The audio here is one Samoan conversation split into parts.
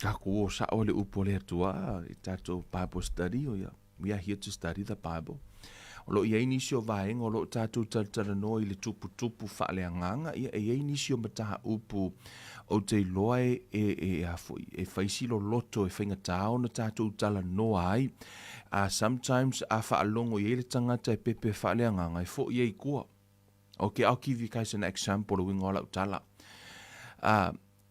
Takou o sa'o le upu o le Atua i tatou Bible study, o ia, we are here to study the Bible. O lo o i ai nisi o vaega o lo o tatou talatalanoa i le tuputupu faaleagaga, ia e i ai nisi o mataupu ou te iloa e, e, e, a foi, e fai si loloto, e faigata ona tatou talanoa ai. Sometimes a faalogo i ai le tagata e pepe faaleagaga, e foi ai i tua. Okay, I'll give you guys an example, le uiga o lau tala.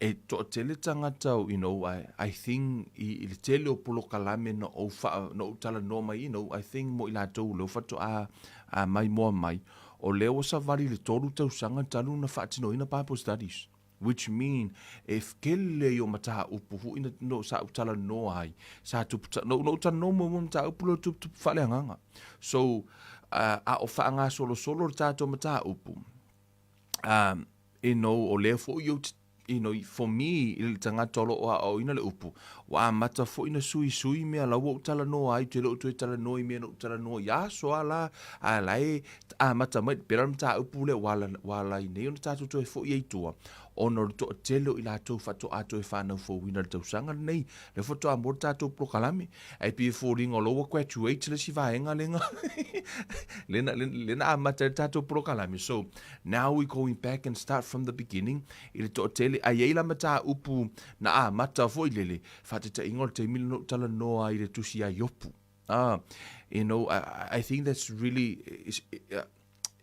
E toatele tagata, you know, I, I think i, i le tele o polokalame na ou wha, na ou talanoa mai, you know, I think mo i latou leo faatoa a mai moa mai, o lea ua savali le tolu tausaga talu na faatinoina Bible studies. Which mean, e kele i o mataupu hui na no sa u talanoa ai, sa tupu, no, no u talanoa muamua mataupu leo tuputupu faaleagaga. So, a o faagasolosolo le tatou mataupu, you know, o lea foi ou te, you know, for me, i le tagata o lo o aoaoina le upu, ua amata foi na suisui mea la ua ou talanoa ai, ou te le o toe talanoa i mea na ou talanoa i aso a la, a la e amata mai, pei la o le mataupu lea ua ala, ua ala ai nei ona tatou toe foi ai i tua, ona o le toatele o i latou faatoa toe fanau fouina i le tausaga lenei, lea faatoa maua le tatou polokalame. Ae pei e foliga o la ua graduate le isi vaega lea na, lea na amata ai le tatou polokalame. So, now we going back and start from the beginning i le toatele. Ae i ai la mataupu na amata foi lele, faataitaiga o le taimi lena na ou talanoa ai i le tusi ia Iopu. Ah, you know, I, I think that's really, is,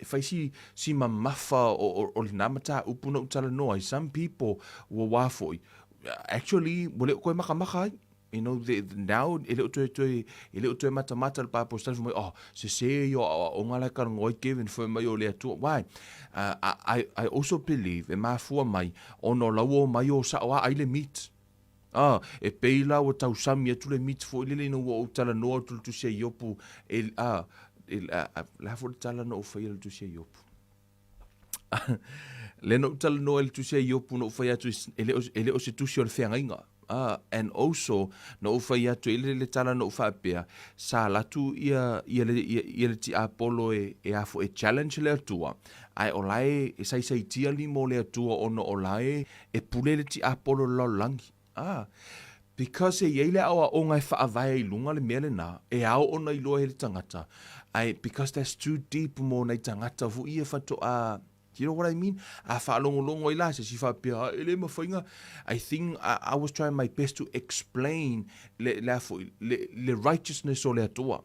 e fai si, si mamafa o, o, o lena mataupu na ou talanoa ai. Some people, ua wā foi, actually, ua le o koe makamaka ai. You know, the, now, e le o toe, toe, e le o toe matamata le Bible study, fai mai, oh, sese ia o aoaoga la e talanoa ai Kevin, fai mai o le Atua. Why? I, I also believe, e mafua mai, ona o la ua omai o sao a ai le meat. Ah, e pei la ua tausami atu le meat foi lele ina ua ou talanoa atu i le tusi a Iopu, e, ah, e, ah, le a foi le tala na ou faia i le tusi a Iopu? Lea na ou talanoa i le tusi a Iopu na ou fai atu e le o, e le o se tusi o le feagaiga. And also, na ou fai atu e le, le tala na ou faapea, sa alu atu ia, ia le, ia, ia le tiapolo e, e a foi, e challenge le Atua, ae o la e, e saisaitia lima o le Atua ona o la e, e pule le tiapolo i le lalolagi. Ah, because e i ai le aoaoga e faavae ai i luga le mea lena, e ao ona iloa e le tagata, ae because that's too deep mo nai tagata foi ia faatoa, do you know what I mean? A faalogologo ai la se isi faapea, e le mafai na, I think I, I was trying my best to explain le, le a foi, le, le righteousness o le Atua.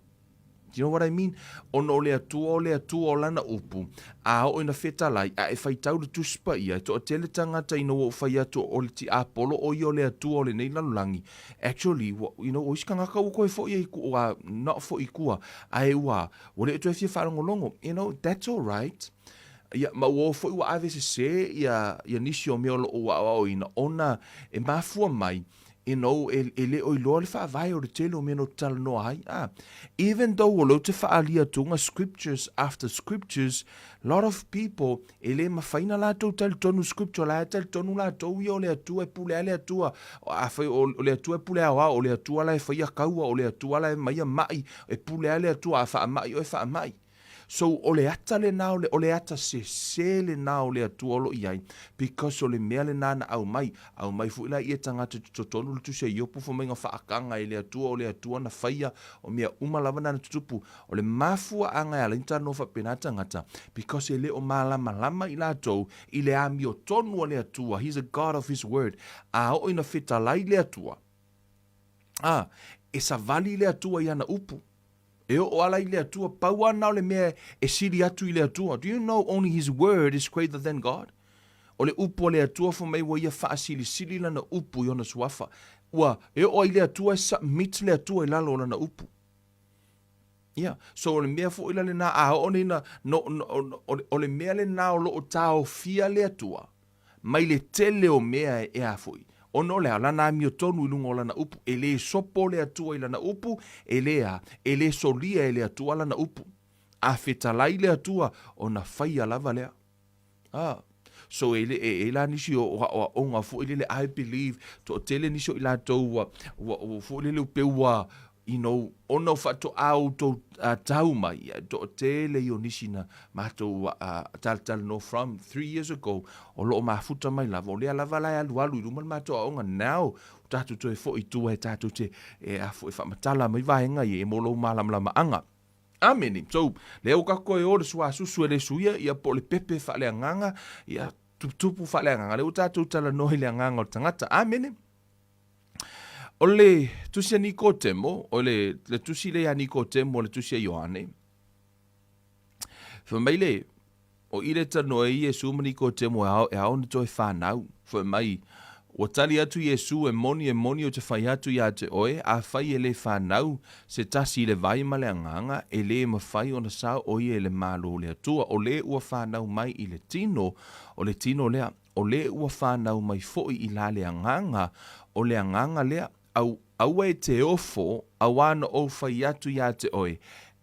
Do you know what I mean? Ona o le Atua o le Atua o Lana upu, a oo ina fetalai, a e faitau le Tusi Paia, e toatele tagata ina ua ou fai atu o le tiapolo o ia o le Atua o lenei lalolagi, actually, ua, you know, o isi tagata ua toe foi ai, ua, not foi i tua, ae ua, ua le o toe fia faalogologo. You know, that's alright. Ia, ma ua o foi ua ave sese ia, ia nisi o mea o lo o aoaoina, ona e mafua mai, you know, e, e le o iloa le faavae o le tele o mea na ou talanoa ai. Ah, even though o lea ou te faaalia atuga scriptures after scriptures, lot of people e le mafai na latou talitonu scripture, la e talitonu latou ia o le Atua e pule ai le Atua. Afai o, o le Atua e pule aoao, o le Atua la e faia kaua, o le Atua la e maia mai, e pule ai le Atua, a faamai oe faamai. So o le ata lena o le, o le ata sese lena o le Atua o lo o i ai, because o le mea lena na aumai. Aumai foi la ia tagata i totonu le tusi a Iopu fai mai na faakaga e le Atua, o le Atua na faia, o mea uma lava na na tutupu. O le mafuaaga e ala ai ona talanoa faapena tagata, because e le o malamalama i latou i le amiotonu a le Atua, He's a God of His word. A oo ina fetalai le Atua, a, e savali le Atua i ana upu. E oo ala i le Atua, pau lava na o le mea e sili atu i le Atua. Do you know only his word is greater than God? O le upu a le Atua fai mai ua ia faasilisili lana upu i ona suafa. Ua, e oo ai le Atua e submit le Atua i lalo o lana upu. Ia, so o le mea foi la lena, a oo nei na, no, no, o, o le mea lena o lo o taofia le Atua, mai le tele o mea e a foi, ona o le a lana amiotonu i luga o lana upu, e le sopo le Atua i lana upu, e le a, e le solia e le Atua lana upu. A fetalai le Atua, ona faia lava lea. A. So e le, e, e la nisi o, o aoaoga foi lele, I believe, toatele nisi o i latou ua, ua, ua foi lele pei ua, you know, ona o faatoā outou tau mai, ia, toatele ia o nisi na matou talatalanoa from 3 years ago, o lo o mafuta mai lava, o lea lava la e alualu i luma le matou aoga, now, ua tatou toe foi i tua e tatou te, e a foi, faamatala mai vaega ia, ia mo lou malamalamaaga. Amene. So, lea ua tatou toe o le suasusu e le suia, ia po o le pepe faaleagaga, ia, tuputupu faaleagaga, lea ua tatou talanoa i le agaga o le tagata. Amene. O le tusi a Nikotemo, o le, le tusi lea ia Nikotemo, le tusi a Ioane, fai mai le, o i le talanoa ai Iesu ma Nikotemo e ao, e ao ona toe fanau. Fai mai, ua tali atu Iesu, e moni, e moni ou te fai atu ia te oe, afai e le fanau se tasi i le vai ma le agaga, e le mafai ona sao o ia i le Malo o le Atua. O le ua fanau mai i le tino, o le tino lea, O le ua fanau mai foi i la le agaga, o le agaga lea, au, aua e te ofo, auā na ou fai atu iā te oe,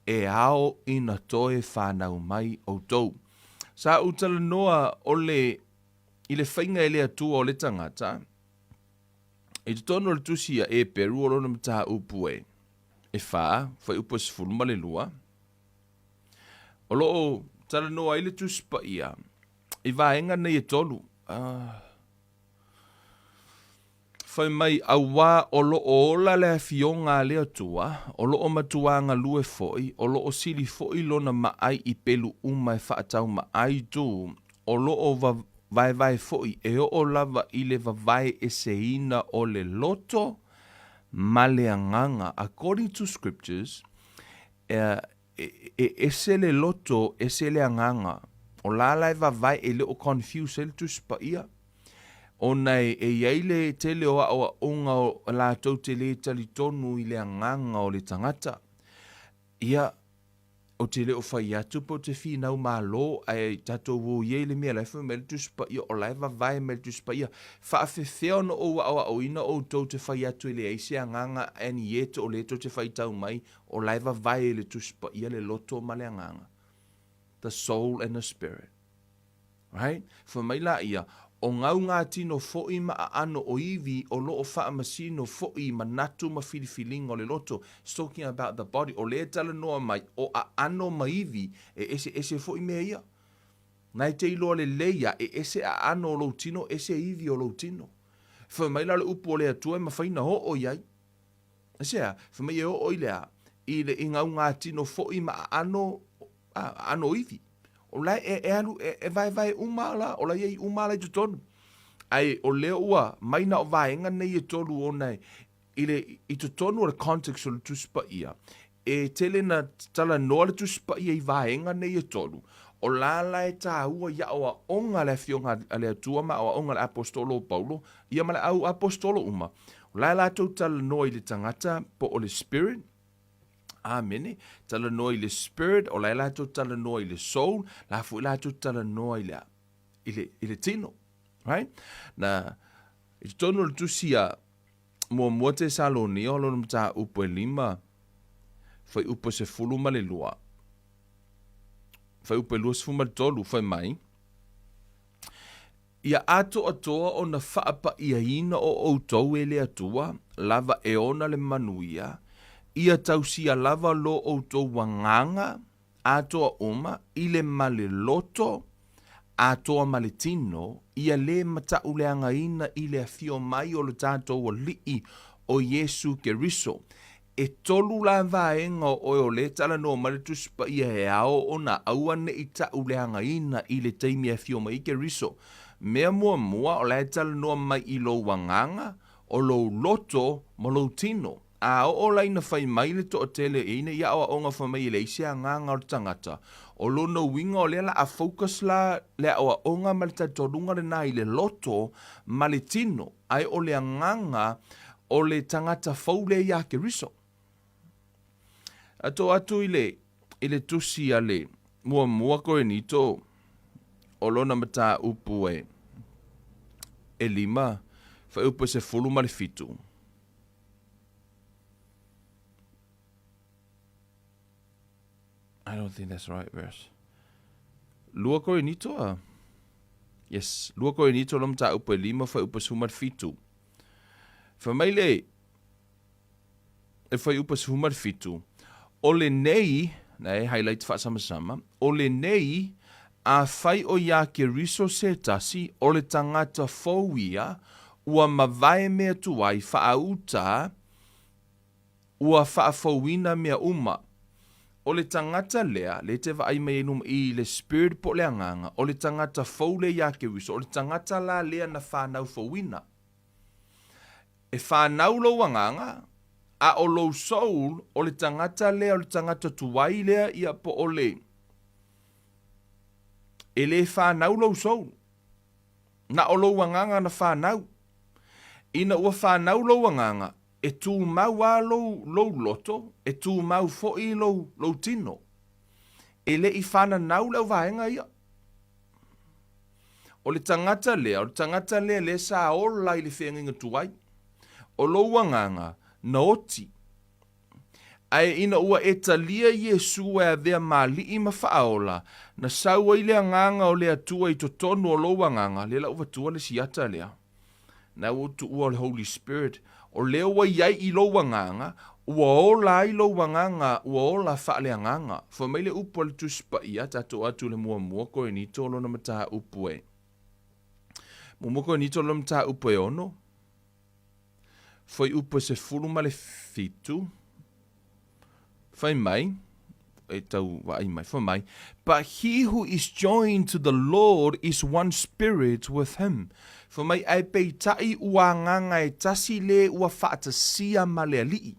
e ao ina toe fanau mai outou. Sa ou talanoa o le, i le faiga e le Atua o le tagata, i totonu o le tusi a Eperu o lona mataupu e, e fa, fuaiupu e 12, o lo o talanoa ai le Tusi Paia, i vaega nei e tolu. Fai mai, auā o lo o ola le afioga a le Atua, o lo o matuā galue foi, o lo o sili foi lona maai i pelu uma e faataumaai tu, o lo o vaevae foi e oo lava i le vavae eseina o le loto ma le agaga, according to scriptures, E ese le loto, ese le agaga. O la la e vavae e le o confuse ai le Tusi Paia. Ona e, e i ai le tele o aoaoga o latou te le talitonu i le agaga o le tagata. Ia, ou te le o fai atu pe ou te finau malo, ae tatou o ia i le mea la e fai mai le Tusi Paia, o la e vavae mai le Tusi Paia. Faafefea ona ou aoaoina outou te fai atu e leai se agaga and yet o lea tou te faitau mai O la e vavae i le Tusi Paia le loto ma le agaga. The soul and the spirit. Right? Fai mai la ia, o gau ngā tino foʻi ma aano o iwi o lo o faamasino foʻi i manatu ma filifiliga o le loto. It's talking about the body. O lea e talanoa mai, o aano ma iwi, e eseese foʻi mea ia. Na e te iloa lelei ia, e ese aano o lou tino, ese iwi o lou tino. Fai mai la le upu o le Atua e mafai na oo i ai. Aisea? Fai mai e oo i le a? I le i gaugātino foʻi ma aano, a, aano iwi. O la e, e alu, e, e vaevae uma la, o la i ai uma la i totonu. Ae o lea ua mai na o vaega nei e tolu ona e, i le, i totonu o le context o le Tusi Paia, E tele na talanoa le Tusi Paia i vaega nei e tolu, o la la e tāua i aoaoga a le Afioga a le Atua ma aoaoga a le Aposetolo o Paulo, ia ma le au Aposetolo uma. O la e latou talanoa i le tagata po o le spirit, Amene. Talanoa i le spirit, o la e latou talanoa i le soul, la foi latou talanoa i le, i le, i le tino. Right? Na, i totonu o le tusi a Muamua Tesalonia o lona mataupu e lima, fuaiupu e 12, fuaiupu e 23, fai mai, Ia atoatoa ona faapaiaina o outou e le Atua, lava e ona le manuia, ia tausia lava lo outou agaga, atoa uma, i le ma le loto, atoa ma le tino, ia lē matauleagaina i le afio mai o lo tatou Alii o Iesu Keriso. E tolu la vaega o oe o lē talanoa mai le Tusi Paia e ao ona aua neʻi taʻuleagaina i le taimi e afio mai ai Keriso. Mea muamua, o la e talanoa mai i lou agaga, o lou loto ma lou tino. A oo la ina fai mai le toatele e ina i aoaoga fai mai e leai se agaga o le tagata, o lona uiga o lea la a focus la le aoaoga ma le talitonuga lena i le loto ma le tino, ae o le agaga o le tagata fou lea iā Keriso. A to atu i le, i le tusi a le muamua Korinito o lona mataupu e, e lima, fuaiupu e 17. I don't think that's the right verse. Lua Korinito a? Yes, lua Korinito lo mataupu e lima fuaiupu e 17. Fai mai le, le fuaiupu 17, O lenei, na e highlight faasamasama, o lenei, afai o iā Keriso se tasi, o le tagata fou ia, ua mavae mea tuai, faauta, ua faafouina mea uma. O le tagata lea, lea e te vaai mai ai luma i le Spirit po o le Agaga, o le tagata fou lea iā Keriso, o le tagata la lea na fanau fouina. E whanau lou agaga, a o lou soul, o le tagata lea, o le tagata tuai lea, ia po o le. E lē whanau lou soul. Na o lou agaga na whanau. Ina ua whanau lou agaga, e tūmau a lou, lou loto, e tūmau foʻi lou, lou tino. E le i whananau le auvaega ia. O le tagata lea, o le tagata lea lea sa ola i le feagaiga tuai. O lou agaga, na oti. Ae ina ua e talia Iesu e avea ma Alii ma Faaola, na sau ai le agaga o le Atua i totonu o lou agaga, lea la ua vatua le siata lea. Na ua tuua o le Holy Spirit, o lea ua i ai i lou agaga, ua ola ai lou agaga, ua ola faaleagaga. Fai mai le upu a le Tusi Paia, tatou atu i le muamua Korinito lona mataupu e. Muamua Korinito lona mataupu e ono, fuaiupu e 17, Fai mai, e tau vaai mai, fai mai, But he who is joined to the Lord is one spirit with him. Fai mai, ae peitai ua agaga e tasi le ua faatasia ma le Alii.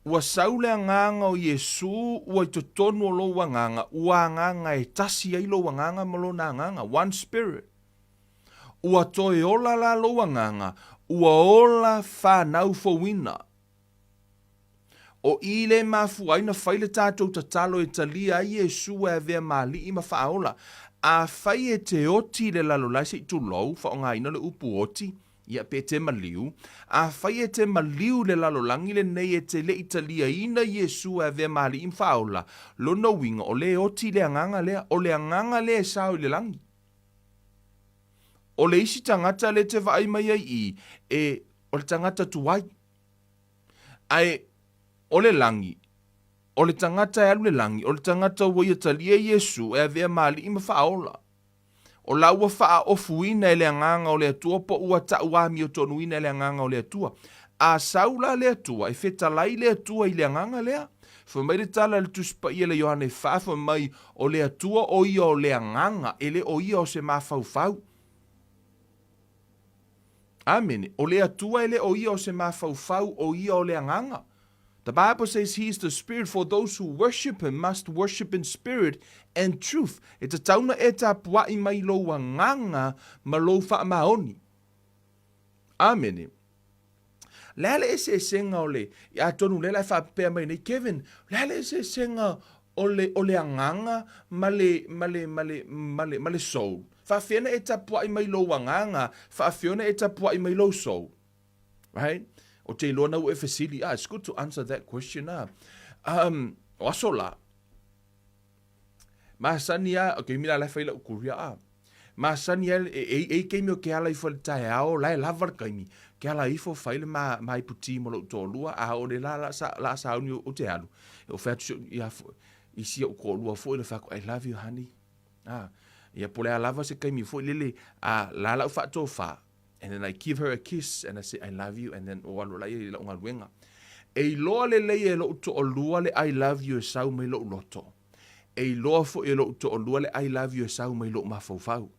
Ua sau le agaga o Iesu ua i totonu o lou agaga, ua agaga e tasi ai lou agaga ma lona agaga, one spirit. Ua toe ola la lou agaga, ua ola whanau fouina. O i le mafua ai na fai le tatou tatalo e talia ai Iesu e avea ma Alii ma Faaola. Afai e te oti i le lalolagi se i tulou, faaaogaina le upu oti, ia pe te maliu, afai e te maliu i le lalolagi lenei e te le i taliaina Iesu e avea ma Alii ma Faaola, lona uiga o le oti le agaga lea, o le agaga lea e sao i le lagi. O le isi tagata lea e te vaai mai ai i, e, o le tagata tuai. Ae o le lagi, o le tagata e alu le lagi, o le tagata ua ia talia Iesu e avea ma alii ma faaola. O la ua faaofuina e le Agaga o le Atua po ua tau amiotonuina e le Agaga o le Atua. A sau la le Atua, e fetalai le Atua i le Agaga lea. Fai mai le tala a le Tusi Paia le Ioane 4, fai mai, O le Atua o ia o le Agaga, e le o ia o se mafaufau. Amene. O le Atua e le o ia o se mafaufau, o ia o le Agaga. The Bible says he is the spirit for those who worship him must worship in spirit and truth. E tatau na e tapuaʻi mai lou agaga ma lou faamaoni. Amene. Le a le eseesega o le, atonu lea la e faapea mai nei, Kevin, le a le eseesega o le, o le agaga ma le, ma le, ma le, ma le, ma le soul? Faafefea ona e tapuaʻi mai lou agaga, faafefea ona e tapuaʻi mai lou soul? Right? O te iloa na ua e fesili, ah, it's good to answer that question, ah. Um, o aso la, masani a, okay, mi la la e fai lau kuria, ah. Masani a, e, e, e i keimi o ke ala ifo le taeao, la e lava le kaimi, ke ala ifo fai le ma, ma ipu ti mo lou toalua, a o le la, la, sa, la sauni o, o te alu. E o fai atu si, ia, i si ou toalua foi, le fai atu, I love you, honey. Ah, ia po le a lava se kaimi foi lele, a la lau faatofa, and then I give her a kiss and I say I love you and then o alu la ia i lau galuega. E iloa lelei e lou toalua le I love you e sau mai lou loto. E iloa foi e lou toalua le I love you e sau mai lou mafaufau.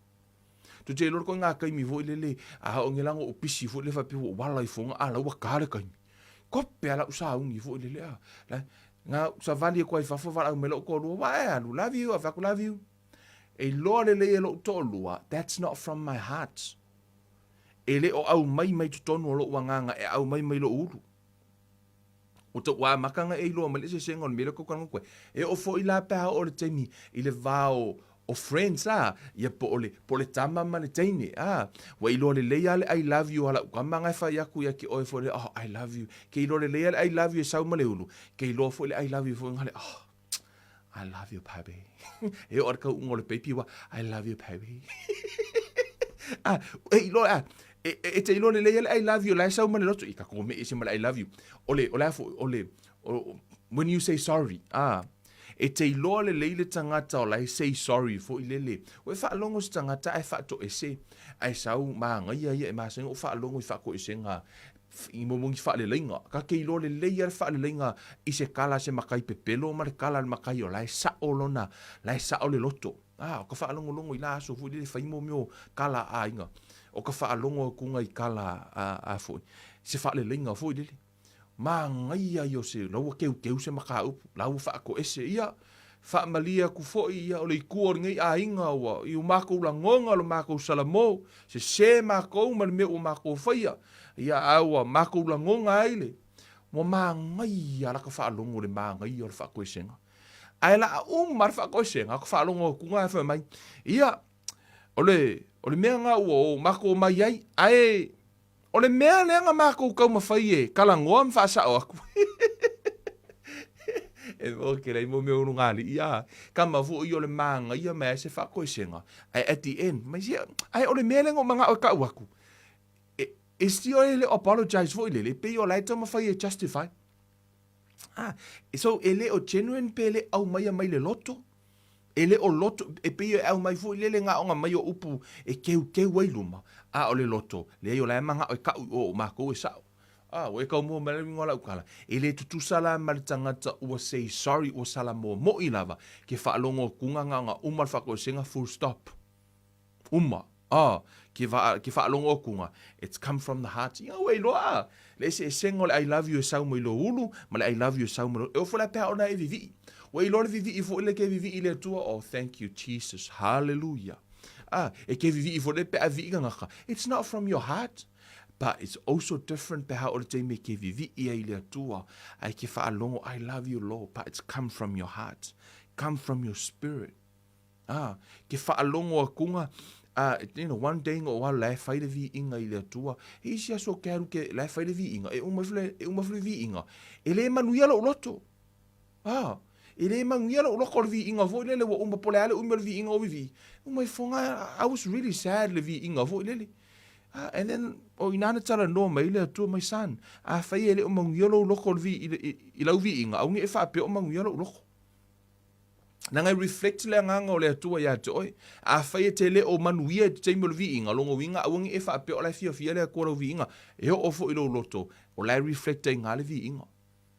Tu te iloa koe ngā kaimi foi lele, a o nge lango o pisi foi le faapea ua wala i fonga, a la ua ka le kaimi. Kope a lau sauni foi lele a. La, ngā savali e koe i fafo wala au me lou toalua, wa e alu, love you, a whaku love you. E iloa lelei e lou toalua, that's not from my heart. E le o aumai mai totonu o lou agaga, e aumai mai lou ulu. O tou amataga e iloa mai le eseesega o le mea lea tou talanoa atu ai. E oo foi la pe a oo le taimi i le va o o friends a, ia po o le, po o le tama ma le teine, a. Ua iloa lelei lava le I love you a lau tama na e fai atu ia te oe foi le, oh, I love you. Ke iloa lelei lava le I love you e sau ma le ulu, ke iloa foi le I love you foi na le, oh, I love you, baby. E oo i le tauuga o le baby ua, I love you, baby. A, e iloa, a. E, e, e te iloa lelei le I love you, la e sau ma le loto, i ka kome ese ma le I love you. O le, o le a foi, o le, o, when you say sorry, ah, e te iloa lelei le tagata o la e say sorry foi lele. Ua e faalogo se tagata ae faatoese, ae sau magaia ia e masani ona ou faalogo i faatoesega i momogi faaleleiga. Ka te iloa lelei lava le faaleleiga i se kala a se matai pepelo ma le kala a le matai o la e sao lona, la e sao le loto. A, o ka faalogologo i la aso foi lele fai mo mea o kala a aiga. O ka faalogo akuga i kala a, a foi, se faaleleiga foi lele. Manaia ia o se, la ua keukeu se mataupu, la ua faatoese, ia, faamalie atu foi ia o le itu o lenei aiga ua, i o matou lagona lo matou salamo, sese matou ma le mea ua matou faia, ia, a ua matou lagona ai le, ua manaia la ka faalogo i le manaia o le faatoesega. Ae la a uma le faatoesega, ka faalogo atu na e fai mai, ia, o le, o le mea na ua o matou omai ai, ae O le mea lea na makou taumafai e talanoa ma faasao atu. E oke lai mo mea ulugalii a. Kama foi o le manaia mai ai se faatoesega. Ae at the end, mai sia, ae o le mea lea na ou manao e tau atu. E, e still e le o apologize foi lele, e pei o la e taumafai e justify. Ah, so e le o genuine pe le aumaia mai le loto? E le o loto, e pei e aumai foi lele na ona mai o upu e keukeu ai luma, a o le loto, leai o la e manao e kau i o, o makou e sao. A, ua e kau mua mai le uiga o lau tala. E le tutusa la ma le tagata ua say sorry ua sala momoʻi lava ke faalogo atuga na ona uma le faatoesega full stop. Uma. Ah, ke va, ke faalogo atuga, it's come from the heart. Ia ua iloa a, le eseesega o le I love you e sau mai lou ulu, ma le I love you e sau mai lou, e ofo la pea ona e vivii. Ua iloa le vivii foi le ke vivii i le Atua, oh thank you Jesus, hallelujah. Ah, e ke vivii foi le pe a vivii gagaka. It's not from your heart, but it's also different pe ha o le taimi e ke vivii ai i le Atua, ai ke faalogo I love you Lord, but it's come from your heart, come from your spirit. Ā, ke faalogo akuga, ā, you know, one day nga o alu la e fai le viiga i le Atua. E isi aso ke alu ke, la e fai le viiga, e uma ifo le, e uma ifo le viiga, e le manuia lou loto. Ā, e le manuia lou loto o le viiga foi lele ua uma po o le a le umi o le viiga o vivii. Uma ifo nga, I was really sad le viiga foi lele. Ā, and then, o ina na talanoa mai le Atua, my son, afai e le o manuia lou loto o le vii, i, i, i lau viiga, aua ne i e faapea o manuia lou loto. Leaga e reflect le agaga o le Atua ia te oe. Afai e te le o manuia i te taimi o le viiga, lona uiga aua ne i e faapea o la e fiafia le Atua lau viiga. E oo foi i lou loto, o la e reflect ai ga le viiga.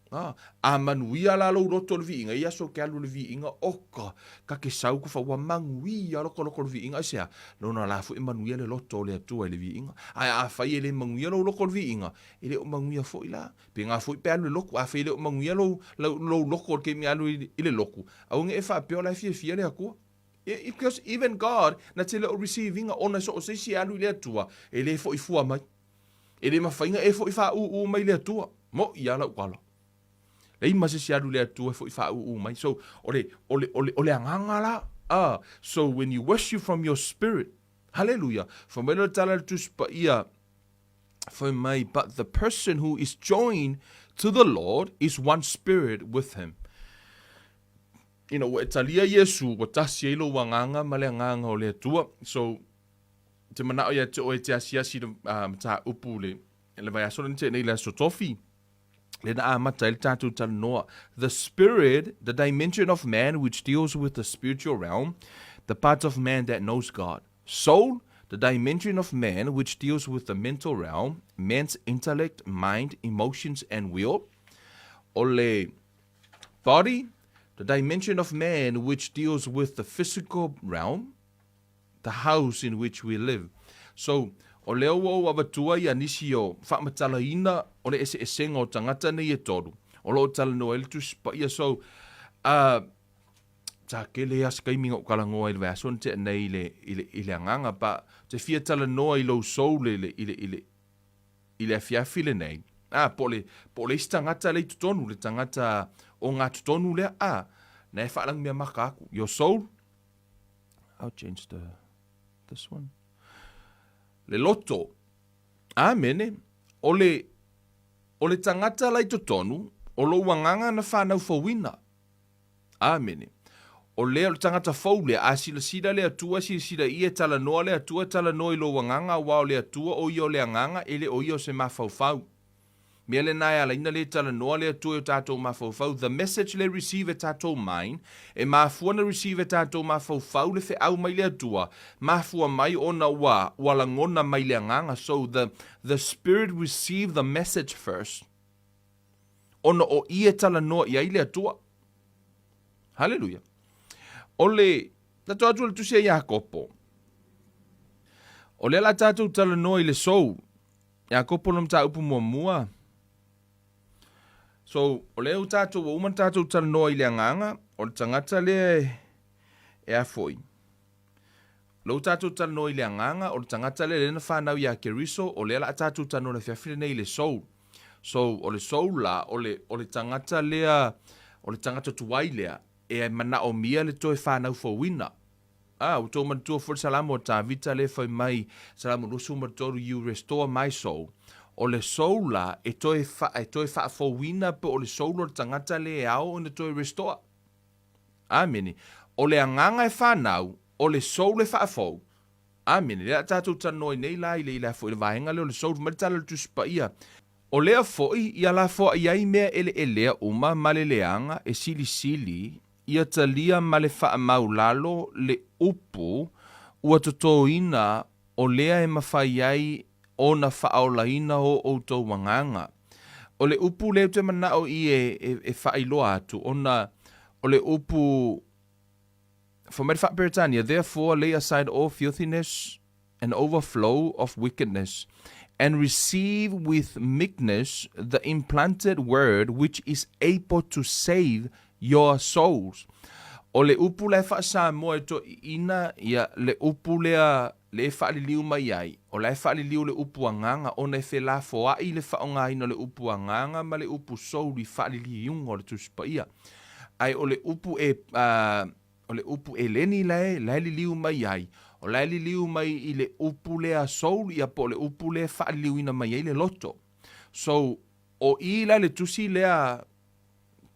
A, a manuia la lou loto o le viiga, i aso ke alu le viiga, oka, ka ke sau ka fa ua manuia loko loko le viiga, aisea? Lona la foi e manuia le loto o le Atua i le viiga. Ae afai e le manuia lou loko o le viiga, e le o manuia foi la. Pēnā foi pe alu i le loku, afai e le o manuia lou, lou, lou loko o le taimi e alu i, i le loku, aua ne i e faapea o la e fiafia le Atua. Because even God, na te le o receive ina ona so o se isi e alu i le Atua, e le foi fua mai. E le mafai ona e foi faaūū mai i le Atua. Moʻi lava lau tala. Leai ma se isi e alu i le Atua e foi faaūū mai. So, o le, o le, o le, o le agaga la. Ah, so when you worship from your spirit, hallelujah, fai mai lea o le tala a le Tusi Paia, Fai mai, but the person who is joined to the Lord is one spirit with him. You know, ua e talia Iesu, ua tasi ai lou agaga ma le agaga o le Atua. So, te manao ia te oe te asiasi le uh, mataupu le, le vaiaso lena te nei le aso tofi. Le na amata ai le tātou talanoa. The spirit, the dimension of man which deals with the spiritual realm, the part of man that knows God. Soul, the dimension of man which deals with the mental realm, man's intellect, mind, emotions and will. O le body, the dimension of man which deals with the physical realm, the house in which we live. So, o lea ua ou avatua ia nisi o faamatalaina o le eseesega o tagata nei e tolu, o lo o talanoa ai le Tusi Paia. So, uh, Sa tele a se taimi na ou talanoa i le vaiaso na tea nei i le, i le, i le agaga, ba, te fia talanoa i lou soul i le, i le, i le, i le afiafi lenei, a, po o le, po o le isi tagata lea i totonu, le tagata o ngā totonu lea, a, na e faalagi mea maka aku, your soul, I'll change the, this one, le loto, Amene, o le, o le tagata la i totonu, o lou agaga na whanau fouina, Āmene. O lea, o le tagata fou lea, a silasila le Atua, silasila i e talanoa le Atua, talanoa i lou agaga, aua o le Atua o ia o le agaga, e le o ia o se mafaufau. Mea lena e ala ai ona le talanoa le Atua i o tatou mafaufau, the message le receive e tatou mind, e mafua ona receive e tatou mafaufau le feau mai le Atua, mafua mai ona ua, ua lagona mai le agaga, so the, the spirit receive the message first, ona o i e talanoa i ai le Atua. Haleluia. O le, tatou atu le tusi a Iakopo. O lea la tatou talanoa i le soul. Iakopo lona mataupu muamua. So, o lea ua tatou, ua uma ona tatou talanoa i le agaga, o le tagata lea e, e a foi. O lea ua tatou talanoa i le agaga, o le tagata lea lea na fanau ia Keriso, o lea la a tatou talanoa i le afiafi lenei i le soul. So, o le soul la, o le, o le tagata lea, o le tagata tuai lea, e manaomia le toe fanau fouina. A, ua tou manatua foi le Salamo a Tavita lea e fai mai, Salamo 23, You restore my soul. O le soul la, e toe, fa, e toe faafouina pe o le soul o le tagata lea e ao ona toe restore. Amene. O le agaga e fanau, o le soul e faafou. Amene. Lea a tatou talanoa ai nei la i le, i le, i le vaega lea o le soul, fai mai le tala o le Tusi Paia, O lea foi ia lafoai ai mea eleelea uma ma le leaga e silisili ia talia ma le faamaulalo le upu ua totoina o lea e mafai ai ona faaolaina o outou agaga. O le upu lea ou te manao i e, e faailoa atu ona o le upu fai mai le Faa-Peretania, Therefore lay aside all filthiness and overflow of wickedness, and receive with meekness the implanted word which is able to save your souls. O le upu la e faa-Samoa e toeaiina, ia, le upu lea le e faaliliu mai ai, o la e faaliliu le upu agaga ona e felafoai le faaaogaina o le upu agaga ma le upu soul i faaliliuga o le Tusi Paia. Ae o le upu e, uh, O le upu Eleni la e, la e liliu mai ai, o la e liliu mai i le upu lea soul, ia po o le upu lea e faaliliuina mai ai le loto. So, o i la le tusi lea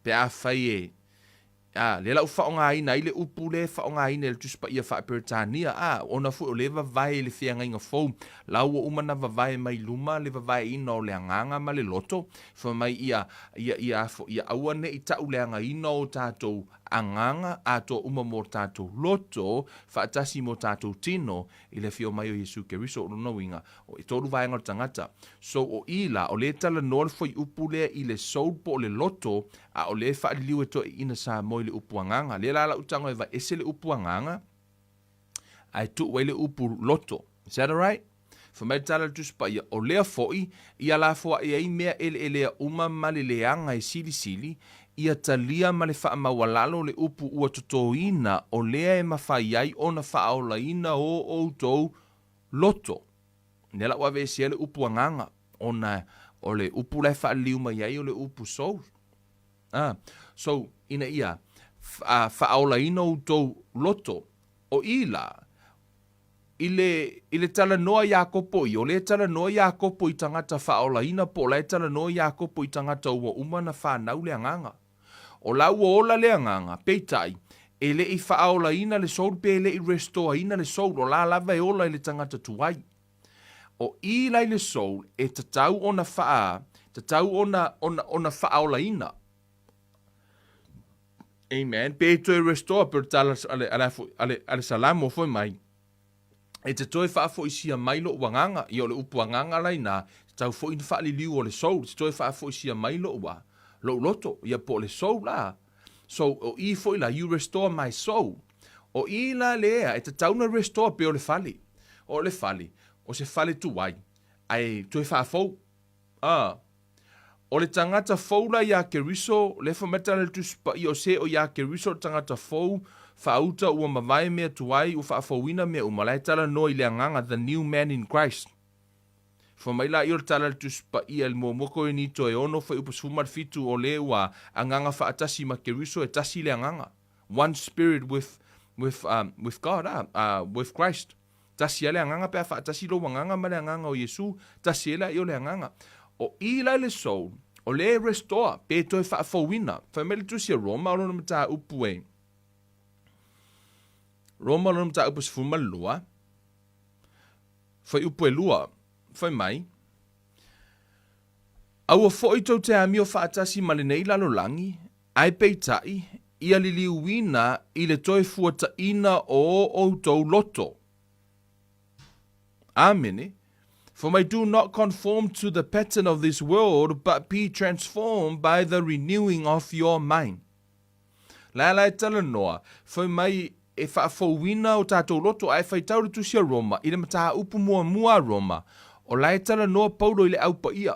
pe afai e, a, lea la ua faaaogaina ai le upu lea e faaaogaina e le Tusi Paia Faa-Peretania, a, ona foi o lea e vavae i le feagaiga fou, la ua uma ona vavae mai luma le vavaeina o le agaga ma le loto, fai mai ia, ia, ia, ia aua ne i tauleagaina o tatou agaga atoa uma mō tātou loto, faatasi mō tātou tino, i le afio mai o Iesu Keriso, o lona uiga, o e tolu vaega o le tagata. So, o i la, o lea e talanoa le fuaiupu lea i le soul po o le loto, a o lea e faaliliu e toeaiina Samoa i le upu agaga. Lea la lau tago e vaese le upu agaga, ae tuu ai le upu loto. Is that alright? Fai mai le tala a le Tusi Paia, o lea foi i alafoai ai mea eleelea uma ma le leaga e silisili, ia talia ma le faamaualalo le upu ua totoina o lea e mafai ai ona faaolaina o outou loto. Lea la ua aveesea le upu agaga, ona o le upu la e faaliliu mai ai o le upu soul. Ah, so, ina ia faaolaina outou loto. O i la, i le, i le talanoa Iakopo i, o lea e talanoa Iakopo i tagata faaolaina po o la e talanoa Iakopo i tagata ua uma ona fanau le agaga. O la ua ola le agaga, peitai, e le i faaolaina le soul pe e le i restore-ina le soul, o la lava e ola i le tagata tuai. O i la i le soul e tatau ona faa, tatau ona, ona, ona faaolaina. Amen. Pe toe restore pe o le tala a le, a le, a le, a le Salamo foi mai. E te toe faafoisia mai lou agaga, ia o le upu agaga la ina, tatau foi na faaliliu o le soul, te toe faafoisia mai lou a, lou loto, ia po o le soul la. So, o i foi la, you restore my soul. O i la lea, e tatau na restore pe o le fale. O le fale, o se fale tuai, ae toe faafou. Ah. O le tagata fou la iā Keriso, le fai mai tala le Tusi Paia o se o iā Keriso le tagata fou, faauta ua mavae mea tuai, ua faafouina mea uma, la e talanoa i le agaga, the new man in Christ. Fai mai laia o le tala le Tusi Paia i le muamua Korinito e ono fuaiupu 17 o le ua agaga faatasi ma Keriso e tasi le agaga, one spirit with, with, um, with God, ah, uh, with Christ. Tasi ai le agaga pe a faatasi lou agaga ma le agaga o Iesu, tasi ai laia o le agaga. O i la le soul, o le e restore, pe toe faafouina. Fai mai le Tusi a Roma o lona mataupu e. Roma lona mataupu 12, fuaiupu e 2, fai mai, Aua foi tou te amio faatasi ma lenei lalolagi, ae peitai, ia liliuina i le toe fuataina o outou loto. Amene. For mai do not conform to the pattern of this world, but be transformed by the renewing of your mind. La la e talanoa, fai mai e faafouina o tātou loto a e faitau le tusi a Roma i le mataupu muamua a Roma, o la e talanoa Paulo i le Au Paia.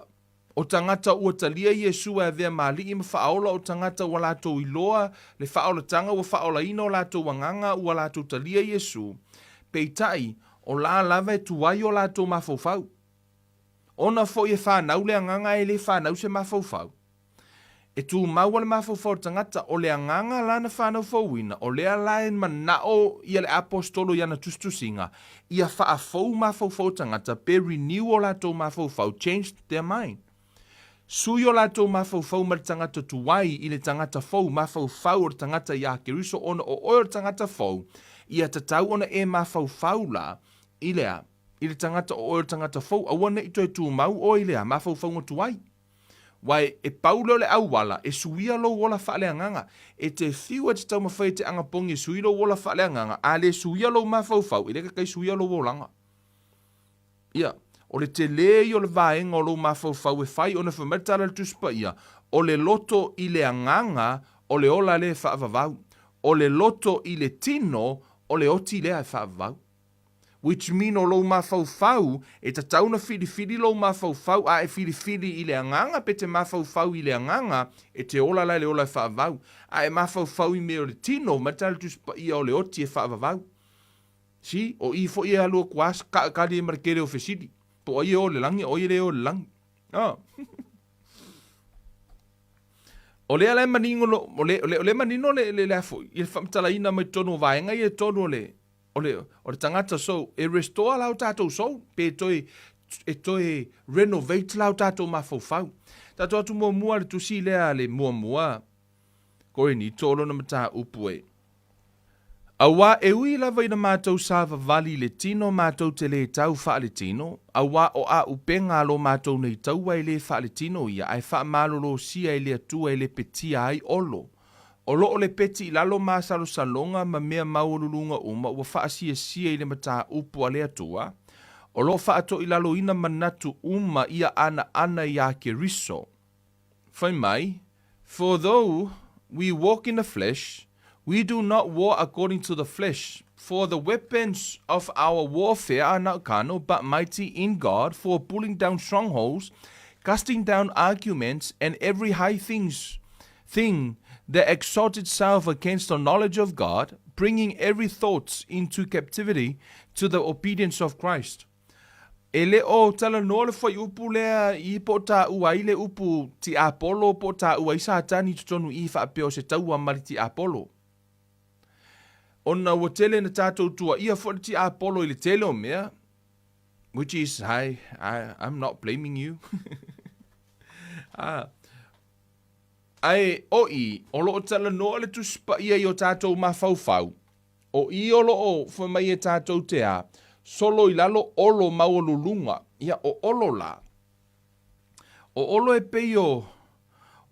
O tagata ua talia Iesu e avea ma alii ma faaola o tagata ua latou iloa le faaolatanga ua faaolaina o latou agaga ua latou talia Iesu, peitai, o la lava e tuai o latou mafaufau. Ona foi e fanau le agaga ae le fanau se mafaufau. E tumau a le mafaufau o le tagata, o le agaga la na fanau fouina, o lea la e manao ia le Aposetolo i ana tusitusiga, ia faafou mafaufau o tagata, pe renew o latou mafaufau, change their mind. Sui o latou mafaufau mai le tagata tuai i le tagata fou, mafaufau o le tagata iā Keriso, ona o oe o le tagata fou, ia tatau ona e mafaufau la i le a? I le tagata o oe o le tagata fou, aua ne i toe tumau oe i le a? Mafaufauga tuai. Aua e pau lea o le auala e suia lou ola faaleagaga. E te fiu e te taumafai e te agapogi e sui lou ola faaleagaga, a le suia lou mafaufau, e le tatai suia lou olaga. Ia, o le telē ia o le vaega o lou mafaufau e fai ona fai mai le tala a le Tusi Paia, o le loto i le agaga o le ola lea e faavavau, o le loto i le tino o le oti lea e faavavau. Which mean o lou mafaufau, e tatau ona filifili lou mafaufau, a e filifili i le agaga pe te mafaufau i le agaga, e te ola la i le ola e faavavau. A e mafaufau i mea o le tino, mai le Tusi Paia o le oti e faavavau. See, o i foi e alu atu a kali ai ma le tele o fesili, po o ai e o i le lagi a o ai e le o i le lagi. Ah. O lea la e manino, o le, o le, o le manino le, le, le a foi, i le faamatalaina mai totonu o vaega ia e tolu o le, O le, o le tagata so e restore la o tatou soul pe toe e toe renovate la o tatou mafaufau. Tatou atu muamua le tusi lea le muamua Korinito o lona mataupu e. Auā e ui lava ina matou savavali i le tino matou te lē tau faaletino, auā o āupega a lo matou nei taua e lē faaletino ia ae faamalolosia e le Atua e lepetia ai olo. O lo o lepeti i lalo masalosaloga ma mea maualuluga uma ua faasiasia i le mataupu a le Atua, o lo o faatoilaloina manatu uma ia anaana iā Keriso. Fai mai, For though we walk in the flesh, we do not war according to the flesh, for the weapons of our warfare are not carnal, but mighty in God for pulling down strongholds, casting down arguments and every high things thing that exalts itself against the knowledge of God, bringing every thought into captivity to the obedience of Christ. E le o talanoa le fuaiupu lea i po o taua ai le upu tiapolo po o taua ai Satani i totonu i i faapea o se taua ma le tiapolo. Ona ua tele na tatou tuaia foi le tiapolo i le tele o mea, which is, I, I, I'm not blaming you. ah, Ae o i, o lo o talanoa le Tusi Paia i o tatou mafaufau, o i o lo o fai mai e tatou te a, solo i lalo olo maualuluga, ia o olo la. O olo e pei o,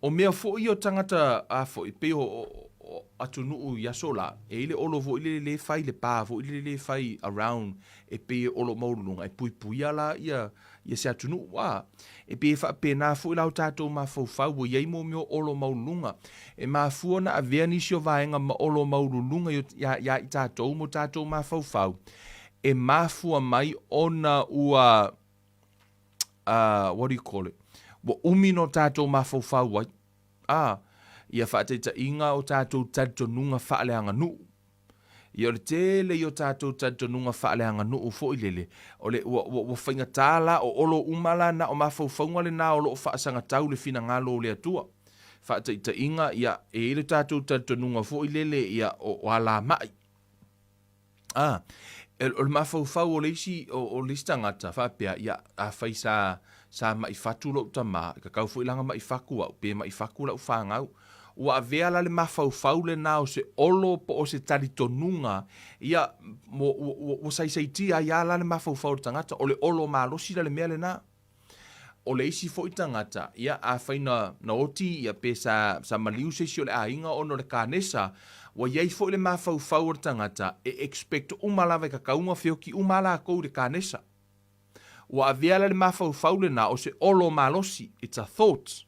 o mea foi o tagata a foi, pei o, o, o atunuu i aso la, e i le olo foi lele le fai le pa foi lele le fai around e pei e olo maualuluga, e puipuia la ia, ia se atunuu, a e pei e faapena foi la o tatou mafaufau ua i ai mo mea o olo maululuga. E mafua ona avea nisi o vaega ma olo maululuga iā, iā i tatou mo tatou mafaufau, e mafua mai ona ua, uh, what do you call it? Ua umi no tatou mafaufau ai. A, ia faataitaiga o tatou talitonuga faaleaganuu. Ia o le tele ia o tatou talitonuga faaleaganuu foi lele, o le, ua, ua, ua faigata la, o olo uma la na o mafaufauga lena o lo o faasagatau le finagalo o le Atua. Faataitaiga, ia, e i ai le tatou talitonuga foi lele, ia, o, o alamai. A, o le mafaufau o le isi, o, o le isi tagata, faapea, ia, afai sa, sa mai fatu lou tama, e tatau foi la ona mai fatu au, pe mai fatu lau fanau. Ua avea la le mafaufau lena o se olo po o se talitonuga, ia, ua, ua, ua saisaitia ai lava la le mafaufau o le tagata, o le olo malosi la le mea lena. O le isi foi tagata, ia, afai na, na oti, ia, pe sa, sa maliu se isi o le aiga ona o le kanesa, ua i ai foi le mafaufau o le tagata e expect uma lava i kakauga feoki uma lava lakou i le kanesa. Ua avea la le mafaufau lena o se olo malosi, it's a thought.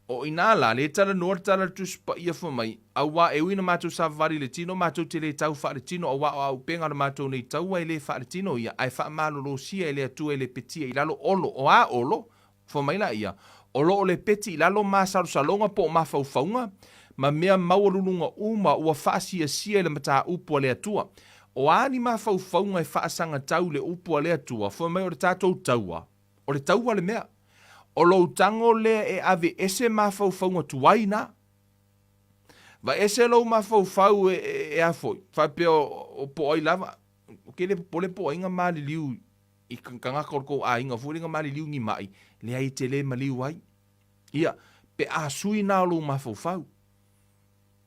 O inā la, lē talanoa le tala a le Tusi Paia fai mai, Auā e ui ina matou savavali i le tino, matou te lē tau faaletino, auā o auupega o le matou nei taua e lē faaletino ia, ae faamalolosia e le Atua e lepetia i lalo olo. O a olo? Fai mai laia, O lo o lepeti i lalo masalosaloga po o mafaufauga, ma mea maualuluga uma ua faasiasia i le mataupu a le Atua. O a ni mafaufauga e faasagatau i le upu a le Atua, fai mai o le tatou taua, O le taua le mea. O lou tago lea e ave ese mafaufauga tuai na. Vaese lou mafaufau e, e, e a foi, faapea o, o po o ai lava, ou te le popole po o ai na maliliu i tagata o le tou aiga foi lea na maliliu ni mai, leai e te le maliu ai. Ia, pe a sui na o lou mafaufau.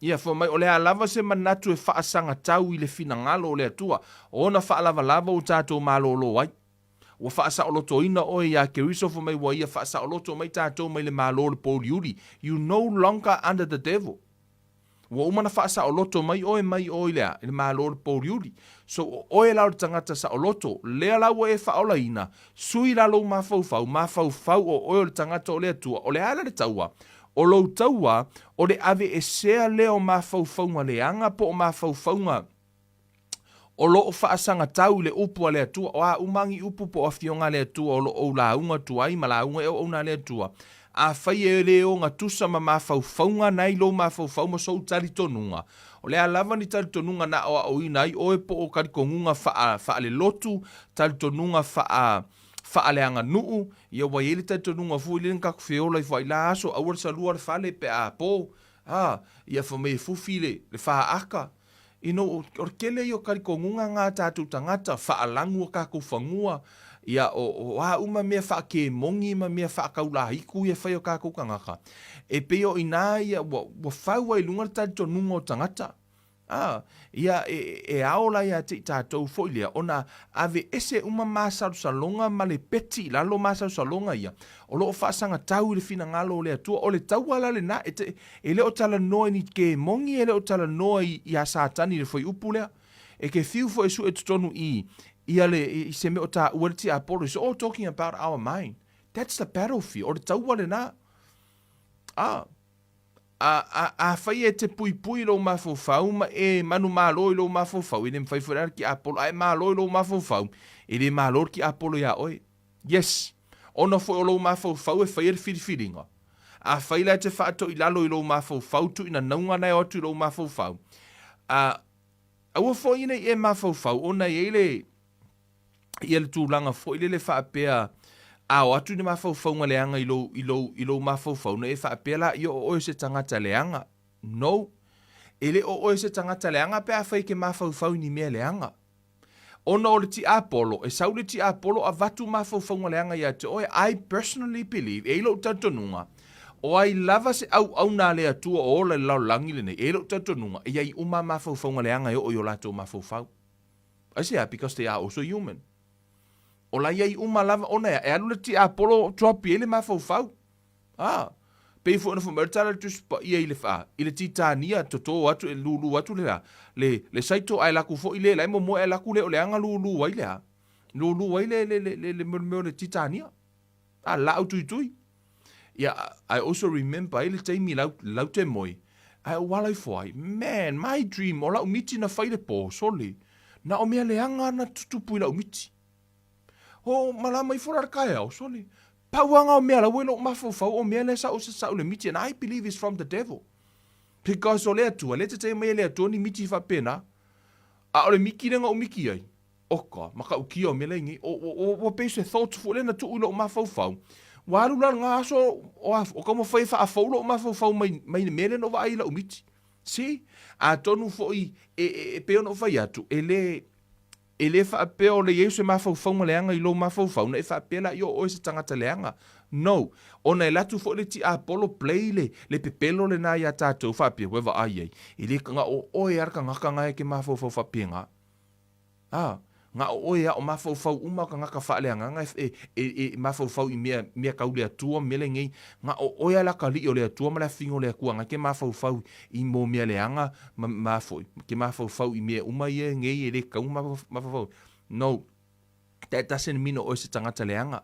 Ia, fai mai, o le a lava se manatu e faasagatau i le finagalo o le Atua, o ona faalavalava ua tatou malolo ai. Ua faasaolotoina oe iā Keriso fai mai ua Ia faasaoloto mai tatou mai le malo o le pouliuli. You no longer under the devil. Ua uma ona faasaoloto mai oe mai o i le a? I le malo o le pouliuli. So o oe la o le tagata saoloto, lea la ua e faaolaina, sui la lou mafaufau, mafaufau o oe o le tagata o le Atua, o le a la le taua? O lou taua, o le aveesea lea o mafaufauga leaga po o mafaufauga O lo o faasagatau i le upu a le Atua, o a uma ni upu po o afioga a le Atua o lo o ou lauga atu ai ma lauga e auauna a le Atua, afai e le ogatusa ma mafaufauga na i lou mafaufau ma sou talitonuga, o le a lava ni talitonuga na aoaoina ai oe po o talitonuga faa, faalelotu, talitonuga faa, faaleaganuu, ia ua i ai le talitonuga foi lea na tatou feola ifo ai la aso, aua le salua le fale pe a po, a, ia fai mai e fufi le, le faata. You know, o le tele ia o talitonuga na a tatou tagata, faalanu o tatou fanua, ia, o, o a uma mea faakemoni ma mea faataulahiku ia e fai e o tatou tagata, e pei o i ina ia ua, ua fau ai i luga le talitonuga o tagata. A, ia, e, e ao la ia te i tatou foi lea ona aveese uma masalosaloga ma le peti i lalo masalosaloga ia, o lo o faasagatau i le finagalo o le Atua. O le taua la lena, e te, E le o talanoa i ni kemoni, e le o talanoa i, iā Satani i le fuaiupu lea. E ke fiu foi e sue totonu i, ia le, i se mea o taua le tiapolo. It's all talking about our mind. That's the battlefield. O le taua lena. A, a, a, afai e te puipui i lou mafaufau ma e manumalo i lou mafaufau, e le mafai foi la le tiapolo, a e malo i lou mafaufau, e le malo le tiapolo iā oe. Yes. Ona foi o lou mafaufau e faia le filifiliga. Afai la e te faatoilalo i lou mafaufau tuuina nauga na e o atu i lou mafaufau, a, aua foi ina i e mafaufau ona e i ai le, ia le tulaga foi lele faapea, a o atu ni mafaufauga leaga i lou, i lou, i lou mafaufau, ona e faapea laia o oe o se tagata leaga. No. E le o oe o se tagata leaga pe afai e te mafaufau i ni mea leaga. Ona o le tiapolo, e sau le tiapolo avatu mafaufauga leaga ia te oe, I personally believe, e i ai lou talitonuga, o ai lava se auauna a le Atua o ola i le lalolagi lenei, e i ai lou talitonuga, e i ai uma mafaufauga leaga e oo i o latou mafaufau. Aisea? Because they are also human. O la i ai uma lava, ona e alu le tiapolo drop i ai le mafaufau. Ā, pei foi ona fai mai le tala a le Tusi Paia i le, ā, i le Titania, toto atu, e lūlū atu le, ā, le, le saito, ae laku foi le, la e momoe ae laku le o le aga lūlū ai le, ā, lūlū ai le, le, le, le, le mea o le Titania. Ā, laau tuitui. Ia, I also remember ai le taimi lau, lau te moe, ae ou ala ifo ai, man, my dream, o lau miti na fai le pō, sole, na o mea leaga na tutupu i lau miti. Ho, malama ifo la le kaeao, sole. Pau anga o mea la ua i lou mafaufau o mea lea sa ou sasau le miti and I believe it's from the devil. Because o le Atua, lea te mai e le Atua ni miti faapena. A o le miki lea na ou miki ai, oka, matautia o mea la i nei. O, o, o, ua pei se thought foi lea na tuu i lou mafaufau. Ua alu la lena aso, o, a, o taumafai e faafou lou mafaufau mai, mai le mea lea na ou vaai i lau miti. See? Atonu foi, e, e, e pei ona ou fai atu, e le, E le faapea o le i ai o se mafaufauga leaga i lou mafaufau, na e faapea la i o oe se tagata leaga. No. Ona e alu atu foi le tiapolo play le, le pepelo lena iā tatou faapea, ua e vaai ai, e le na o oe lava le tagata na e te mafaufau faapena. A, na o oe lava, o mafaufau uma o tagata faaleagaga e, e, e, e mafaufau i mea, mea tau le Atua ma mea lenei, na o oe lava le atalii o le Atua ma le afafine o le Atua na e te mafaufau i mo mea leaga ma, ma foi, te mafaufau i mea uma ia nei e le tatau ona mafaufau. No. That doesn't mean o oe se tagata leaga.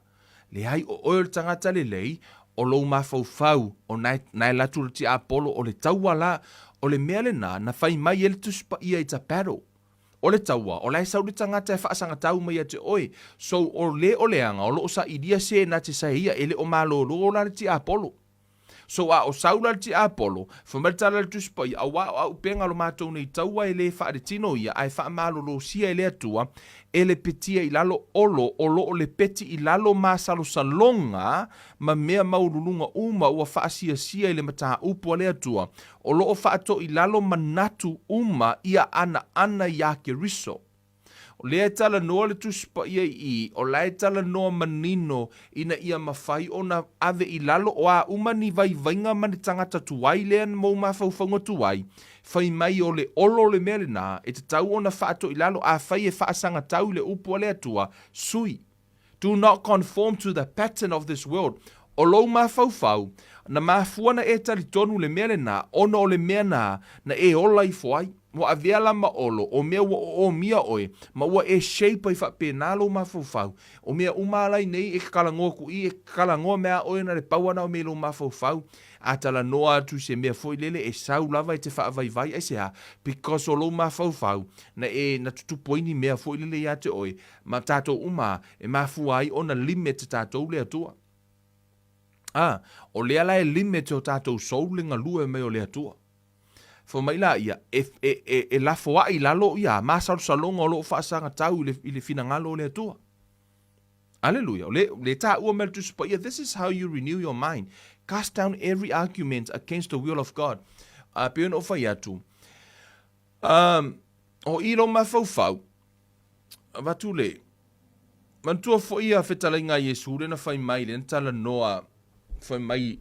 Leai, o oe o le tagata lelei, o lou mafaufau, o na e, na e alu atu le tiapolo, o le taua la, o le mea lena na fai mai ai le Tusi Paia it's a battle. O le taua, o la e sau le tagata e faasagatau mai ia te oe. So, o le o leaga, o lo o sailia se na te sae ia, e le o malolo la le tiapolo. So, a o sau la le tiapolo, fai mai le tala a le Tusi Paia, auā o auupega o lo matou nei taua e le faaletino ia, ae faamalolosia e le Atua, e lepetia i lalo olo, o lo o lepeti i lalo masalosaloga ma mea maualuluga uma ua faasiasia i le mataupu a le Atua, o lo o faatoilalo manatu uma ia anaana iā Keriso. O lea e talanoa le Tusi Paia i i, o la e talanoa manino ina ia mafai ona ave i lalo o a uma ni vaivaiga ma ni tagata tuai lea mou mafaufauga tuai, fai mai o le olo le mea lena, e tatau ona faatoilalo afai e faasagatau i le upu a le Atua, sui. Do not conform to the pattern of this world. O lou mafaufau, na mafua na e talitonu le mea lena, ona o le mea na, na e ola ifo ai. Ua avea la ma olo, o mea ua oomia oe, ma ua e shape ai faapena lou mafaufau. O mea uma ala i nei e talanoa aku i, e talanoa mea a oe na le pau ana o mea i lou mafaufau. A talanoa atu i se mea foi lele e sau lava e te faavaivai, aisea? Because o lou mafaufau, na e, na tutupu ai ni mea foi lele ia te oe, Ma tatou uma e mafua ai ona limit tatou le Atua. A, o lea la e limit o tatou soul le galue mai o le Atua. Fai mai la ia, e, e, e, e lafoai i lalo ia masalosaloga o lo o faasagatau i le, i le finagalo o le Atua. Aleluia. O le, le taua mai le Tusi Paia, this is how you renew your mind. Cast down every argument against the will of God. A pei ona ou fai atu, um, o i lou mafaufau, Avatu le. Manatua foi a fetalaiga a Iesu lea na fai mai, lea na talanoa fai mai,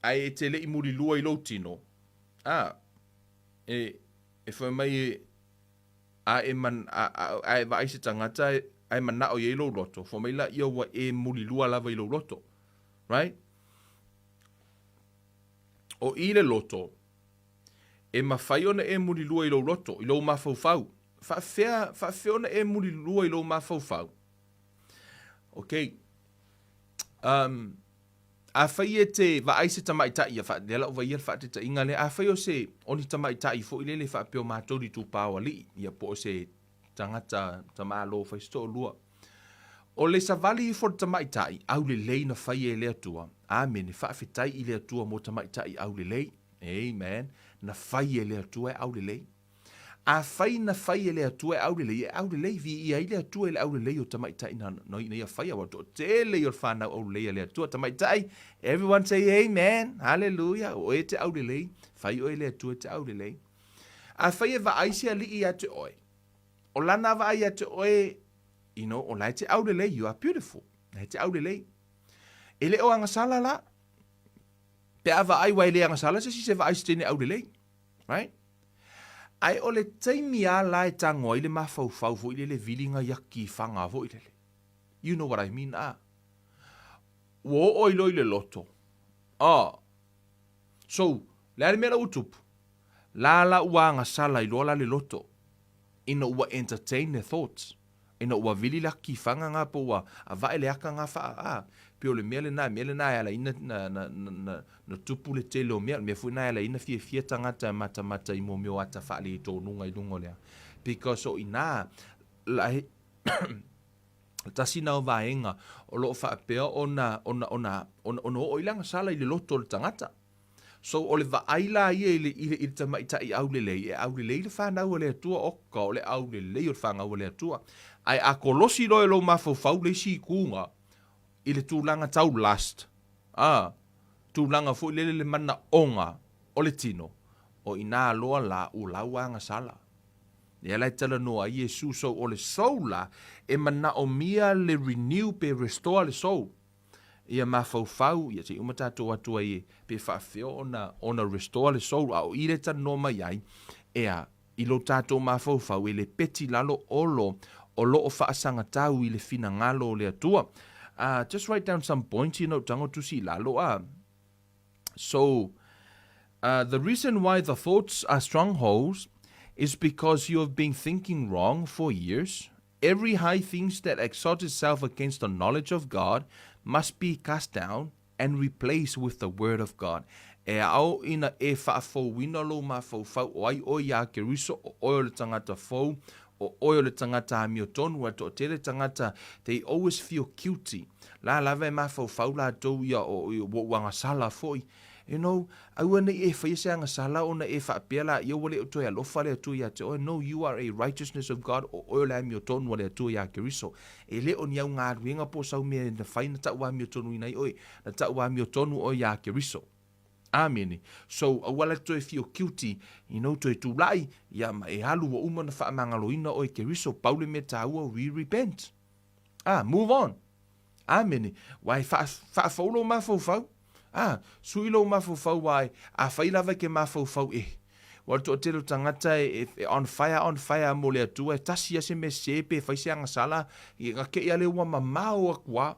ae e te le i mulilua i lou tino, a, e, e fai mai e, a e, man, a, a, a e vaai se tagata e, a e manao i ai lou loto, fai mai laia ua e mulilua lava i lou loto. Right? O i le loto, E mafai ona e mulilua i lou loto, i lou mafaufau. Faafefea, faafefea ona e mulilua i lou mafaufau? Ok. Um, afai e te vaai se tamaitai, ia, lea la ou vaia le faataitaiga lea, afai o se, o ni tamaitai foi lele faapea o matou itupa o alii, ia po o se tagata tamalo fai se toalua. O le savali ifo o le tamaitai, aulelei na faia e le Atua. Amene, faafetai i le Atua mo tamaitai aulelei. Amen. Na fai e le Atua e aulelei. Afai na fai e le Atua e aulelei, e aulelei, viia ai le Atua i le aulelei o tamaitai na, na, na ia faia, aua toatele ia o le fanau aulelei a le Atua. Tamaitai, everyone say amen, hallelujah, o oe e te aulelei, fai oe e le Atua e te aulelei. Afai e vaai se alii ia te oe, o lana vaai ia te oe, you know, o la e te aulelei, you are beautiful, la e te aulelei. E le o agasala la, Pe a vaai ua e le agasala se isi se vaai se teine aulelei. Right? Ae o le taimi a la e tago ai le mafaufau foi lele viliga i aki faga foi lele. You know what I mean, a? Ua oo ai loa i le loto. Ah. So, le a le mea la ua tupu? La la ua agasala ai loa la le loto. Ina ua entertain the thoughts. Ina ua vili le aki faga nga po ua avae le aka nga faa a, pei o le mea lena, mea lena e ala ai na, na, na, na, na tupu le tele o mea, o le mea foi lena e ala ai na fiafia tagata e matamata i mo mea o ata faaletonuga i luga o le a. Because o ina, la he, tasi na o vaega o lo o faapea ona, ona, ona, ona, ona oo ai le agasala i le loto o le tagata. So o le vaai la ia i le, i le, i le tamaitai aulelei, e aulelei le fanau a le Atua, oka, o le aulelei o le fanau a le Atua. Ae a kolosi loa e lou mafaufau le isi ituga i le tulaga tau lust, a, tulaga foi lele le manaoga o le tino, o ina loa la ua lau agasala. Lea la e talanoa ai Iesu, so o le soul la, e manaomia le renew pe restore le soul. Ia mafaufau, ia se i uma tatou atu ai e, pe faafefea ona, ona restore le soul, a o i le talanoa mai ai, ea, i lo tatou mafaufau e le peti lalo olo o lo o faasagatau i le finagalo o le Atua. Uh, just write down some points here na ou tago tusi i lalo, a. So, uh, the reason why the thoughts are strongholds is because you have been thinking wrong for years. Every high thing that exalts itself against the knowledge of God must be cast down and replaced with the word of God. E ao ina e faafouina lou mafaufau o ai oe iā Keriso, o oe o le tagata fou, o oe o le tagata amiotonu, a toatele tagata, they always feel guilty. La lava e mafaufau latou ia o ua ou agasala foi. You know, aua ne i e faia se agasala ona e faapea laia ua le o toe alofa le Atua ia te oe. No, you are a righteousness of God, o oe o le amiotonu a le Atua iā Keriso. E le o ni au galuega po o sau mea na fai na tau amiotonuina ai oe, na tau amiotonu oe iā Keriso. Amene. So, aua la toe fio guilty, you know, toe tulai, ia ma e alu ua uma ona faamagaloina oe e Keriso, pau le mea taua, we repent. Ah, move on. Amene. Ua e faa, faafou lou mafaufau. Ah, sui lou mafaufau ua e, afai lava e ke mafaufau e. Ua le toatele o tagata e, e, e on fire, on fire mo le Atua, e tasi ia se mea sese pe fai se agasala, i nga kei ale ua mamao aku a.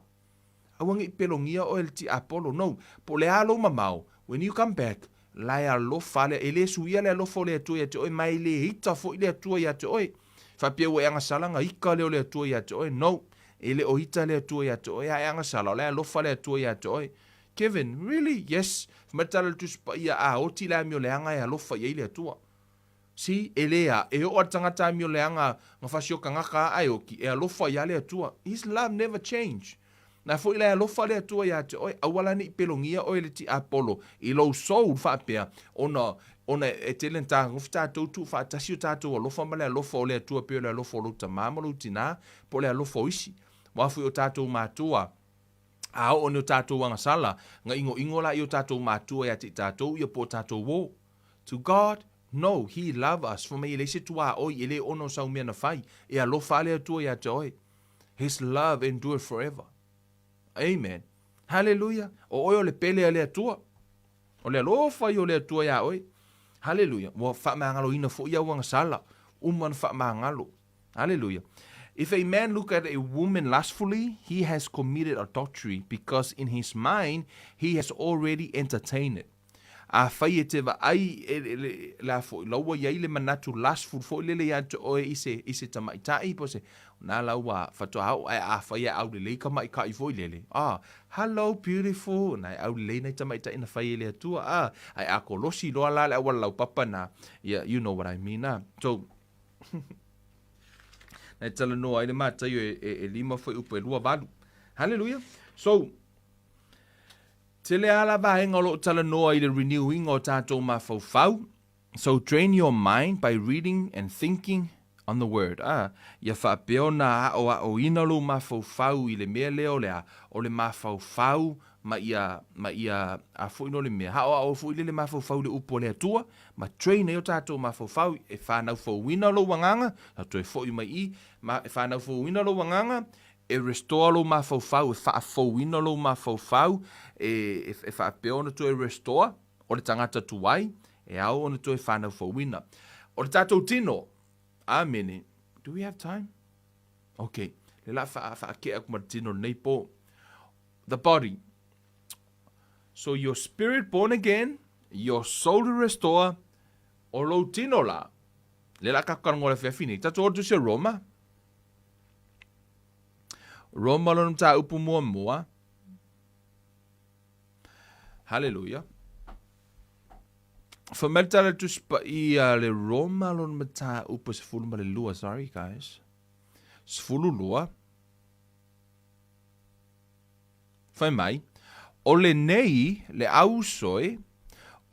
Aua ne i pelogia oe e le tiapolo. No. Po o le a lou mamao, when you come back, la e alofa le, e le suia le alofa o le Atua ia te oe, ma e le ita foi le Atua ia te oe. Faapea ua e agasala na ika lea o le Atua ia te oe. No. E le o ita le Atua ia te oe, a e agasala, o la e alofa le Atua ia te oe. Kevin, really? Yes. Fai mai le tala o le Tusi Paia, a oti le amio leaga e alofa i ai le Atua. See, e le a, e oo a le tagata amio leaga na fasioka gaka a e oki, e alofa ia le Atua. His love never change. Na foi la e alofa le Atua ia te oe, aua la ne i pelogia oe e le tiapolo i lou soul faapea, ona, ona e tele na tagofi tatou tuufaatasi o tatou alofa ma le alofa o le Atua pei o le alofa o lou tamā ma lou tinā, po o le alofa o isi. Aua foi o tatou matua, a oo nei o tatou agasala, na inoino laia o tatou matua ia te i tatou ia po o tatou uō. To God, no, He love us, fai mai e leai se tuaoi, e le ono sau mea na fai, e alofa le Atua ia te oe. His love endure forever. Amen. Hallelujah. O oe o le pele a le Atua. O le alofa ia o le Atua iā oe. Hallelujah. Ua faamagaloina foi au agasala. Uma ona faamagalo. Hallelujah. If a man look at a woman lustfully, he has committed adultery because in his mind he has already entertained it. Afai e te vaai e, e, le, la foi, la ua iai le manatu lustful foi lele ia te oe i se, i se tamaitai, po se, na la ua faatoa ao, ae afai e aulelei ka maikai foi lele, ah, hello beautiful, na e aulelei nai tamaitai na fai e le Atua, ah, ae a kolosi loa la le auala laupapa na, yeah, you know what I mean, ah. So, na e talanoa ai le Mataio e, e, e lima foi upu e 28. Hallelujah. So, Tele a la vaega o lo o talanoa i le renewing o tatou mafaufau. So train your mind by reading and thinking on the word. Ah, ia faapea ona aʻoaʻoina lou mafaufau i le mea lea o le a, o le mafaufau ma ia, ma ia, a foi no le mea, haʻoaʻo foi lele mafaufau i le upu a le Atua, ma train ai o tatou mafaufau e whanau fouina lou agaga, na toe foi mai i, ma, e whanau fouina lou agaga, E restore lou mafaufau, e faafouina lou mafaufau, e, e, e faapea ona toe restore o le tagata tuai, e ao ona toe whanau fouina. O le tatou tino, amene. Do we have time? Okay. Le la wha, whaakea aku ma le tino lenei po. The body. So your spirit born again, your soul to restore, o lou tino la. Le la kakukarangoa le whiawhi nei. Tatou ora tusi o Roma. Roma lona mataupu muamua. Haleluia. Fai mai le tala le Tusi Paia le Roma lona mataupu 12. Sorry guys. 12. Fai mai, O lenei le auso e,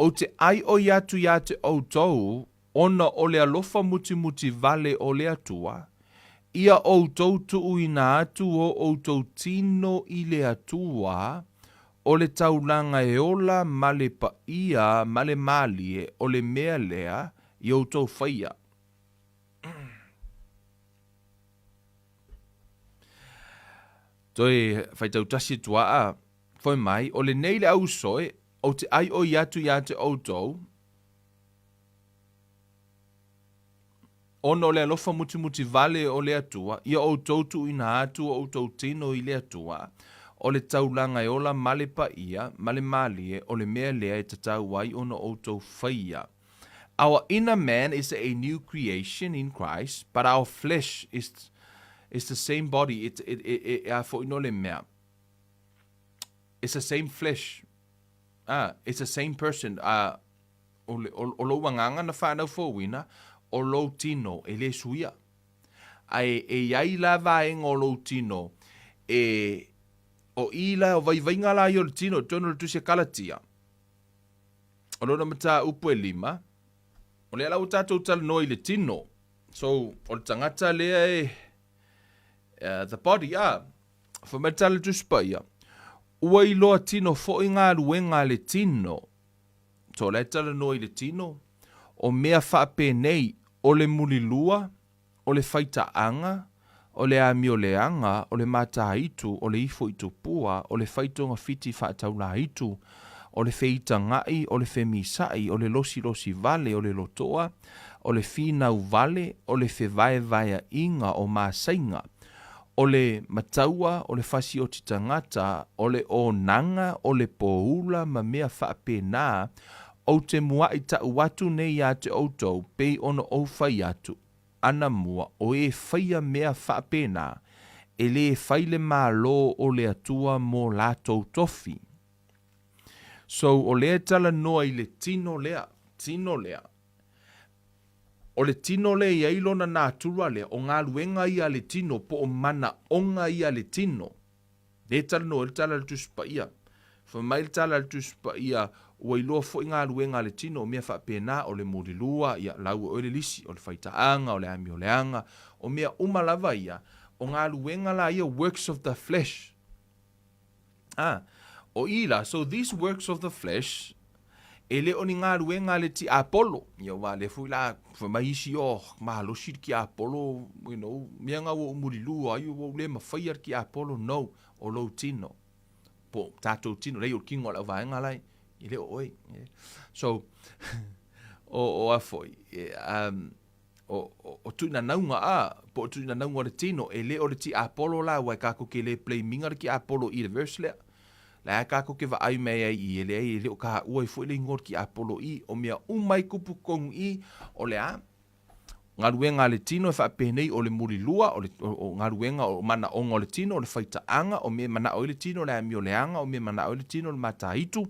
ou te ʻaiʻoi atu iā te ʻoutou ona o le alofa mutimuti wale o le Atua, ia ʻoutou tuuina atu o ʻoutou tino i le Atua, o le taulaga e ola ma le paia ma le mālie o le mea lea i ʻoutou faia. Toe faitau tasi atu aa. Fai mai, o lenei le ausoe, ou te ʻaiʻoi atu iā te ʻoutou, ona o le alofa mutimuti wale o le Atua, ia ʻoutou tuuina atu o ʻoutou tino i le Atua, o le taulaga e ola ma le paia, ma le mālie, o le mea lea e tatau ai ona ʻoutou faia. Our inner man is a new creation in Christ, but our flesh is, is the same body. It, it, it, it, a foʻi no le mea. It's the same flesh. Ah, it's the same person. Ah, o, le, o, o lou agaga na whanau fouina, o lou tino, e le suia. A e, e iai la vaenga o lou tino, e, o i la, o vaivaiga la i o le tino, tonu le tusi e Kalatia. O lona mataupu e lima, o lea la ua tatou talanoa i le tino. So, o le tagata lea e, uh, the body, ah, fai mai le tala Tusi Paia, ua iloa tino foi galuega a le tino. So, o la e talanoa i le tino, o mea faapenei, o le mulilua, o le faitaaga, o le amioleaga, o le mataitu, o le ifo i tupua, o le faitogafiti faataulaitu, o le feitagaʻi, o le femisaʻi, o le losilosi vale, o le lotoa, o le finau vale, o le fevaevaeaʻiga o masaiga, o le mataua, o le fasioti tagata, o le onaga, o le poula ma mea faapena, ou te muaʻi taʻu atu nei iā te ʻoutou, pei ona ou fai atu, anamua, o e faia mea faapena, e lē fai le Malo o le Atua mo latou tofi. So, o lea e talanoa i le tino lea, tino lea. O le tino lea e i ai lona natura lea, o galuega ia a le tino, po o manaoga ia a le tino. Lea e talanoa ai le tala a le Tusi Paia. Fai mai le tala a le Tusi Paia, ua iloa foi galuega a le tino, o mea faapena, o le mulilua, ia, lau e oe le lisi, o le faitaaga, o le amioleaga, o mea uma lava ia, o galuega la ia, works of the flesh. Ah, o i la, so these works of the flesh, e le o ni galuega a le tiapolo. Ia, aua lea foi la, fai mai isi, oh, malosi le tiapolo, you know, mea nga ua ou mulilua ai, ua ou le mafaia le tiapolo. No, o lou tino. Po o tatou tino, leai o le kino a le auvaega la e, e le o oe. So, o, o a foi, um, o, o, o tuinanauga a, po o tuinanauga o le tino, e le o le tiapolo la, aua e kakou ke le blaming-a le tiapolo i le verse lea. La e kakou ke vaai mai ai i, e leai e le o kaua ai foi le igoa o le tiapolo i, o mea uma i kupu totonu i, o le a? Galuega a le tino e faapenei o le mulilua, o le o, galuega o manaoga o le tino, o le faitaaga, o mea e manao ai le tino, o le amioleaga, o mea e manao ai le tino, o le mataitu,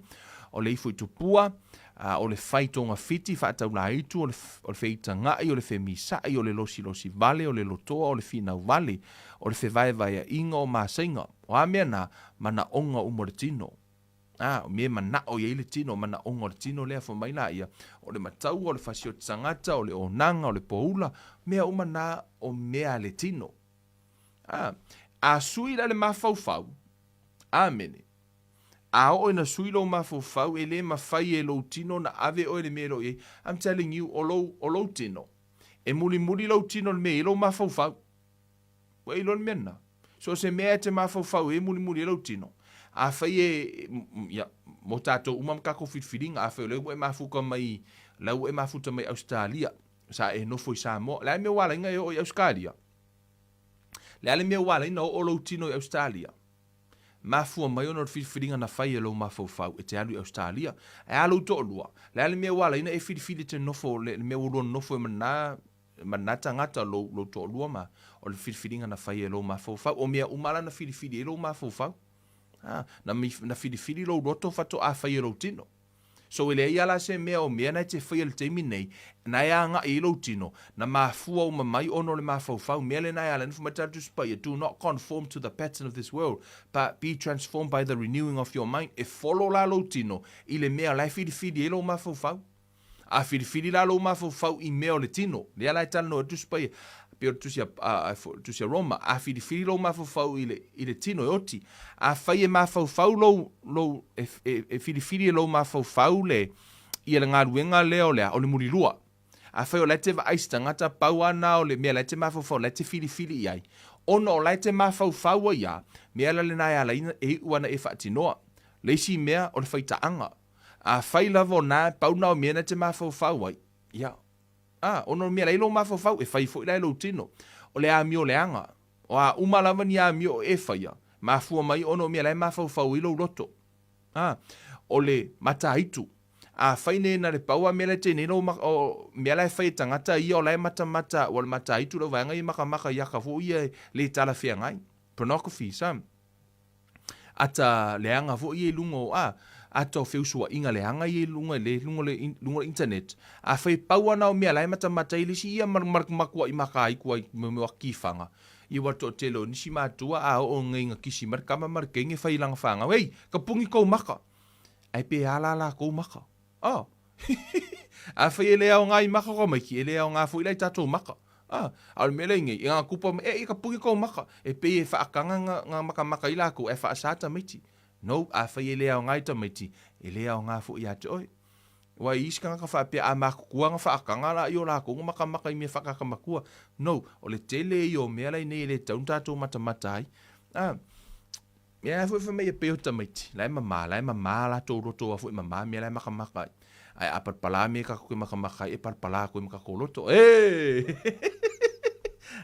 o le ifo i tupua, a, o le fai togafiti, faataulaitu, o le, o le feitagaʻi, o le femisaʻi, o le losilosi vale, o le lotoa, o le finau vale, o le fevaevaeaʻiga o masaiga. O a mea na, manaoga uma o le tino. A, o mea e manao i ai le tino, manaoga o le tino lea, fai mai laia, o le mataua, o le fasioti tagata, o le onaga, o le poula, mea uma na o mea a le tino. A, a sui la le mafaufau, amene. A oo ina sui lou mafaufau, e le mafai e lou tino ona ave oe i le mea e le o i ai. I'm telling you, o lou, o lou tino, e mulimuli lou tino i le mea e i ai lou mafaufau. Ua e iloa le mea lena? So o se mea e te mafaufau ai e mulimuli ai lou tino. Afai e, ia, mo tatou uma ma tatou filifiliga, afai o lea ua e mafuta mai, o la ua e mafuta mai Ausetalia, sa e nofo i Samoa, o le a le mea ua ala ai ona e oo i Ausetalia? Le a le mea ua ala ai ona oo lou tino i Ausetalia? Mafua mai ona o le filifiliga na fai e lou mafaufau e te alu i Ausetalia. Ae a lou toalua? Le a le mea ua ala ai ona e filifili e te nofo, le mea ua lua nonofo ai ma lena, ma lena tagata, lou, lou toalua ma, o le filifiliga na fai e lou mafaufau. O mea uma la na filifili ai lou mafaufau. A, na, na filifili lou loto faatoa fai e lou tino. So e leai a la se mea o mea na e te faia i le taimi nei, na e agaʻi ai lou tino, na mafua uma mai ona o le mafaufau, mea lena e ala ai ona fai mai le Tusi Paia, do not conform to the pattern of this world, but be transformed by the renewing of your mind, e follow la lou tino i le mea la e filifili ai lou mafaufau. A filifili la lou mafaufau i mea o le tino, lea la e talanoa ai le Tusi Paia, pei o le Tusi a, a, a, Tusi a Roma, a filifili lou mafaufau i le, i le tino e oti. Afai e mafaufau lou, lou, e, e, e filifili e lou mafaufau le, ia le galuega lea o le a, o le mulilua. Afai o la e te vaai i se tagata, pau lava na o le mea la e te mafaufau, la e te filifili i ai. Ona o la e te mafaufau ai a, mea la lena e ala ai e iu ana e faatinoa. Le isi mea, o le faitaaga. Afai lava o na, pau na o mea na e te mafaufau ai, ia, a, ona o mea la e i lou mafaufau, e fai foi la e lou tino. O le amio leaga. O a uma lava ni amio o e faia, mafua mai ona o mea la e mafaufau ai lou loto. A, o le mataitu. Afai nei na le pau a mea la e te nei lou, o, mea la e fai e tagata ia o la e matamata, ua le mataitu lau vaega ia makamaka i aka foi ia e le talafeagai. Pornography, sa. Ata leaga foi ia i luga o, a, ata o feusuaiga leaga ia i luga, le, luga, le, luga o le internet. Afai e pau a na o mea la e matamata ai le isi ia ma, ma, matuai makaiku ai mo mea o akifaga. Ia ua toatele o nisi matua a oo nei ina kisi mai le tama ma le teine fai i lana fanau, Ei, ka puni kou maka! Ae pe a la lakou maka? Oh! Afai e le aoga i maka o tamaiti, e le aoga foi la i tatou maka. Ah, a o le mea lea i nei, i ngā kupa mai, e, i ka puni kou maka! E pei e whaakanga ngā, ngā makamaka i lākou, e whaasā tamaiti. No, afai e le aoga i tamaiti, e le aoga foi ia te oe. Aua e i isi tagata faapea a matutua na faataga la i o lakou na makamaka i mea faakaka matua. No, o le tele ia o mea la inei e le tatau ona tatou matamata ai. A, mea la foi fai mai e pei o tamaiti, la e mama, la e mama latou loto aua foi e mama mea la e makamaka ai. Ae a palapala mea tatou te makamaka ai, e palapala atu ai ma tatou loto. E!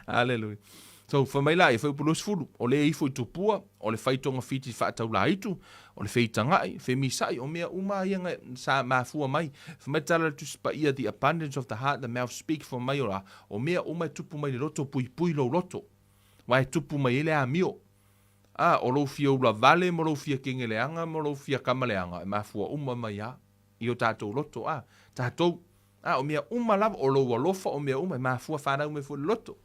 Hallelujah. So, fai mai la, e fai upu 20, o le ifo i tupua, o le fai togafiti faataulaitu, o le feitagaʻi, femisaʻi, o mea uma ia na sa mafua mai. Fai mai tala le Tusi Paia, the abundance of the heart the mouth speak, fai mai o la, o mea uma e tupu mai le loto, puipui lou loto. Wa e tupu mai ai le amio. A, o lou fia ula vale mo lou fia kengeleaga mo lou fia kamaleaga, e mafua uma mai a i o tatou loto, a, tatou. A, o mea uma lava, o lou alofa, o mea uma, e mafua fanau mai foi le loto.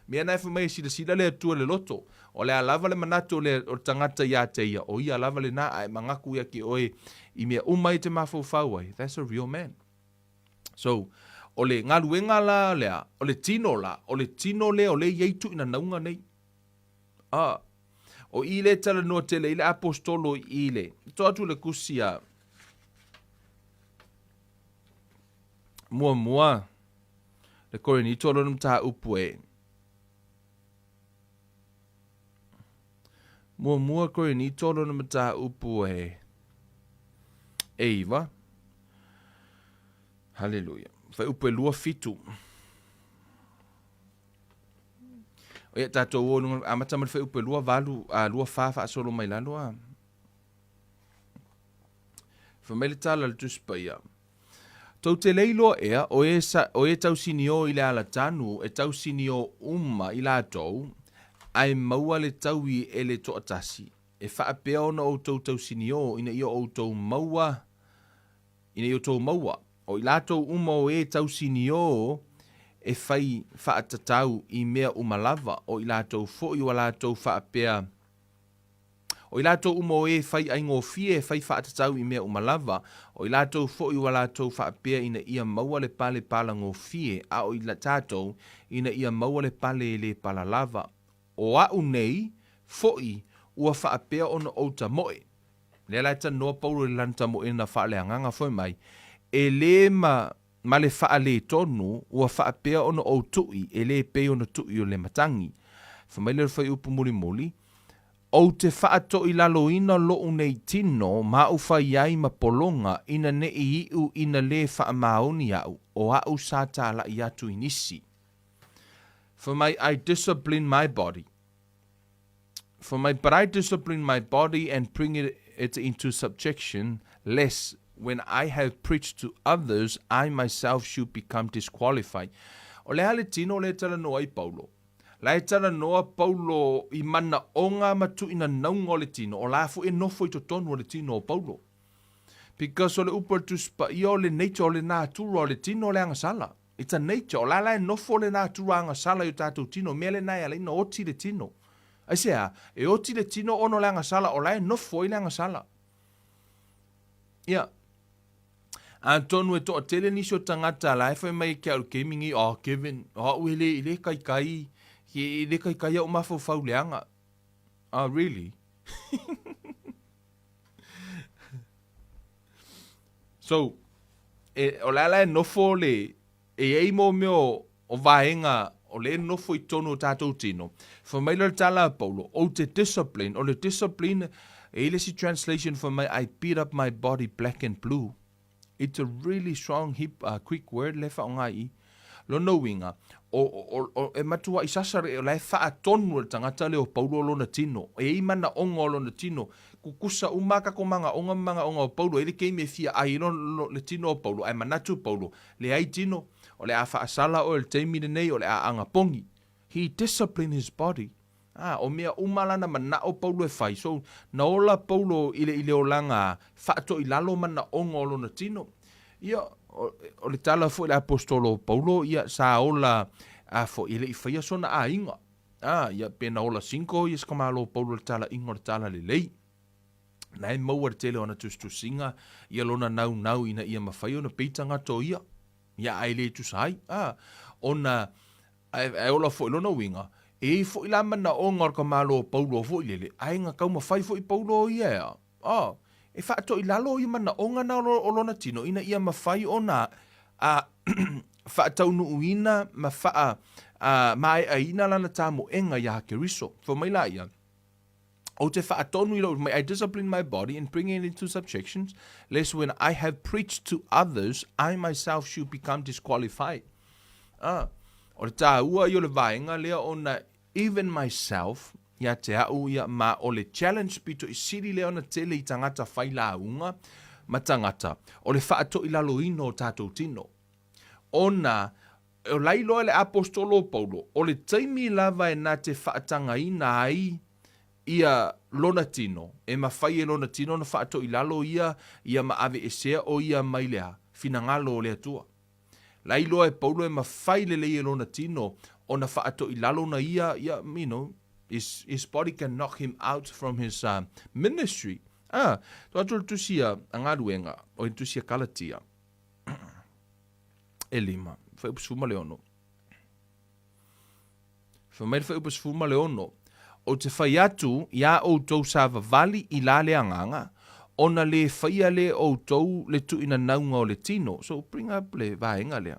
Mea na e fai mai e silasila le Atua i le loto. O le a lava le manatu o le, o le tagata ia te ia, o ia lava lena, a e manatu ia ki oe i mea uma e te mafaufau ai. That's a real man. So, o le galuega la lea, o le tino la, o le tino lea o lea i ai tuuinanauga nei. A, o i le talanoa tele i le aposetolo i le, to atu le kusi a, Muamua, le Korinito lona mataupu e. Muamua Korinito lona mataupu e. E iva. Haleluia. Fuaiupu e 27. O ia tatou o luga, amata mai le fuaiupu e 28, a 24 faasolo mai lalo a. Fai mai le tala a le Tusi Paia, Tou te le iloa ea, o e, o e tausiniō i le alatanu, e tausiniō uma i latou, ae maua le taui e le toatasi, e faapea ona outou tausiniō ina ia outou maua, ina ia outou maua. O i latou uma o e tausiniō e fai faatatau i mea uma lava, o i latou foi ua latou faapea, O i latou uma o e fai aigofie e fai faatatau i mea uma lava, o i latou foi ua latou faapea ina ia maua le pale palagofie, a o i tatou, ina ia maua le pale e le pala lava. O a'u nei, foi, ua faapea ona ou tamoe. Lea la e talanoa Paulo i le lana tamoena faaleagaga foi mai, e le ma, ma le faaletonu, ua faapea ona ou tuʻi, e le pei ona tuʻi o le matagi. Fai mai lea o le fuaiupu mulimuli, Ou te faatoilaloina loʻu nei tino ma aʻu fai ai ma pologa ina neʻi iʻu ina lē faamaoni aʻu, o aʻu sa tālaʻi atu i nisi. Fai mai, I discipline my body. Fai mai, but I discipline my body and bring it, it into subjection, lest when I have preached to others, I myself should become disqualified. O le a le tino o lea talanoa ai Paulo? La e talanoa Paulo i manaoga ma tuuinanauga o le tino, o la foi e nofo i totonu o le tino o Paulo. Because o le upu a le Tusi Paia o le nature, o le natura o le tino o le agasala. It's a nature, o la la e nofo le natura agasala i o tatou tino, mea lena e ala ai ona oti le tino. Aisea? E oti le tino ona o le agasala, o la e nofo ai le agasala. Ia. Atonu e toatele nisi o tagata la e fai mai ke au kemi ngi, oh Kevin, o au e le, i le kaikai, i le kaikai au mafaufau leaga. Oh, really? So, e, o le ala e nofo le, e i ai mo mea o, o vaega o le nofo i tonu o tatou tino. Fai mai le tala a Paulo, ou te discipline, o le discipline, E i ai le isi translation fai mai, I beat up my body black and blue. It's a really strong hip, Greek word lea e faaaoga i i. Lona uiga, o, o, o, e matuai sasa o la e faatonu e le tagata lea o Paulo lona tino. E i ai manaoga o lona tino. Kukusa uma a tatou manaoga ma manaoga o Paulo. E i ai le taimi e fia ai ai le tino o Paulo, ae manatu Paulo, leai tino, o le a faasala oe i le taimi lenei, o le a agapogi. He disciplined his body. Ā, o mea uma lana manaʻo Paulo e fai, so, na ola Paulo i le, i le olaga faatoilalo manaʻoga o lona tino. Ia, o, o le tala foi le Aposetolo o Paulo, ia, sa ola, a foi, e le i faia sona aiga. Ā, ia, pe na ola single ia si ka malo o Paulo i le talaiga o le talalelei. Na e maua le tele o ana tusitusiga, ia lona naunau ina ia mafai ona pei tagata o ia. Ia, ae le tusa ai. Ā, ona, Ae, ae ola foi lona uiga, e i ai foi la manaoga o le tamaloa o Paulo foi lele, ae na taumafai foi Paulo ia e a, a, e faatoilalo ia manaoga na o lona tino ina ia mafai ona, a, faataunuuina ma faa, a, maeaina lana tamoega iā Keriso. Fai mai la ia, Ou te faatonu i lou, may I discipline my body and bring it into subjections, lest when I have preached to others, I myself should become disqualified. Ah, o le tāua ia o le vaega lea ona even myself, ia te au ia, ma o le challenge pito i sili lea ona tele i tagata whai lauga ma tagata, o le faatoilaloina o tātou tino. Ona, O la iloa e le Aposetolo o Paulo, o le taimi lava e na te faatagaina ai ia lona tino, e mafai e lona tino ona faatoilalo ia, ia ma aveesea o ia mai le a? Finagalo o le Atua. La iloa e Paulo e mafai lelei e lona tino ona faatoilalo na ia, ia, you know, his, his body can knock him out from his uh, ministry. Ah, to atu le tusi a, a galuega, o le tusi a Kalatia. E lima, fuaiupu 16. Fai mai le fuaiupu 16, Ou te fai atu iā outou savavali i la le agaga, ona lē faia lē outou le tuuinanauga o le tino. So bring up le vaega lea.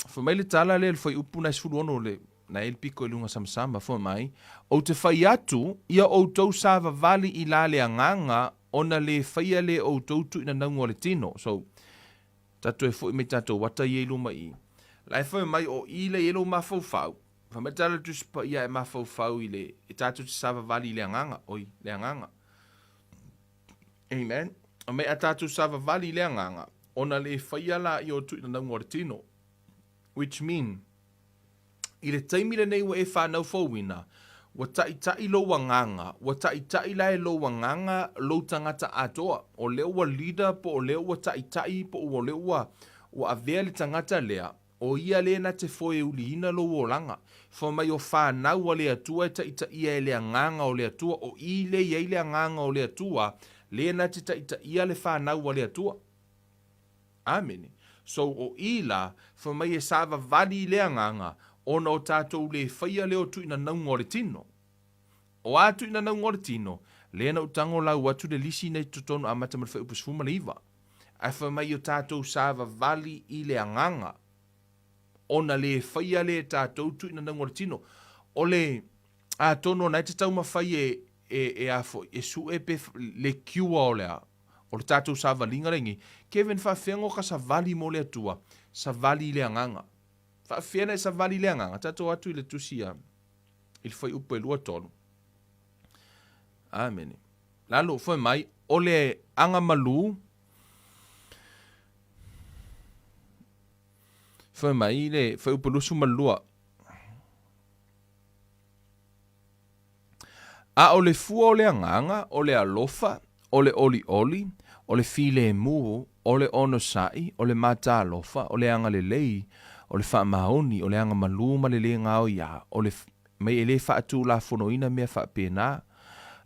Fai mai le tala lea le fuaiupu nai 16 le na e le piko i luga samasama, fai mai, Ou te fai atu, ia outou savavali i la le agaga, ona lē faia lē outou tuuinanauga o le tino. So, tatou e foi mai tatou ata ia i luma i. La e fai mai o i lea i lou mafaufau. Fai mai tala le Tusi Paia e mafaufau i le, e tatou te savavali i le agaga, oi, le agaga. Amen. Fai mai a tatou savavali i le agaga, ona lē faia laia o tuuinanauga o le tino. Which mean, I le taimi lenei ua e whanau fouina, ua taʻitaʻi lou agaga, ua taʻitaʻi la e lou agaga lou tagata atoa. O lea ua leader po o lea ua taʻitaʻi po o lea ua ua avea le tagata lea, o ia lea na te foeuliina lou olaga. Fai mai o whanau a le Atua e taʻitaʻia e le agaga o le Atua, o i lea i ai le agaga o le Atua, lea na te taʻitaʻia le whanau a le Atua. Amene. So o i la, fai mai e savavali i le agaga, ona o tatou le faia lea o tuinanauga o le tino. O a tuinanauga o le tino, lea na ou tago lau atu le lisi nei totonu amata ma le fuaiupu 19. Ae fai mai o tatou savavali i le agaga, ona le faia lea e tatou tuinanauga o le tino. O le, atonu ona e te taumafai e, e, e a foi, e sue pe le cure o le a, O le tatou savaliga lenei, Kevin faafefea na o ka savali mo le Atua, savali i le agaga. Faafefea na e savali i le agaga, tatou atu i le tusi a i le fuaiupu e 23. Amene. Lalo, fai mai, o le agamalu, fai mai le fuaiupu 22. A o le fua o le agaga, o le alofa, o le ʻoliʻoli, o le filemu, o le onosai, o le mataalofa, o le agalelei, o le faamaoni, o le agamalu ma le lē gaoiā, o le mai e lē faatulafonoina mea faapena,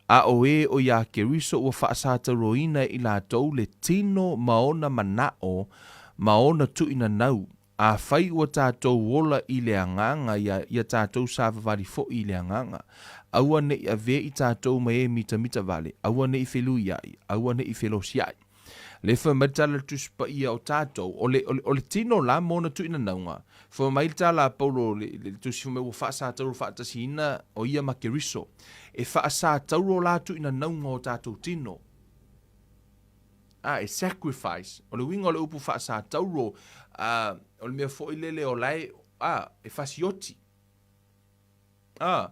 a o ē o iā Keriso ua faasatauroina e i latou le tino ma ona manaʻo ma ona tuuinanau, Afai ua tatou ola i le agaga ia, ia tatou savavali foi i le agaga. Aua ne i avea i tatou ma e mitamita vale, aua ne i feluiaʻi, aua ne i felosiaʻi. Lea fai mai le tala a le Tusi Paia o tatou, o le, o le, o le tino la ma ona tuuinanauga. Fai mai le tala a Paulo i le, le Tusi fai mai ua faasatauro faatasiina o ia ma Keriso. E faasatauro la tuuinanauga o tatou tino. A, e sacrifice. O le uiga o le upu faasatauro, a, o le mea foi lele o la e, a, e fasioti. A,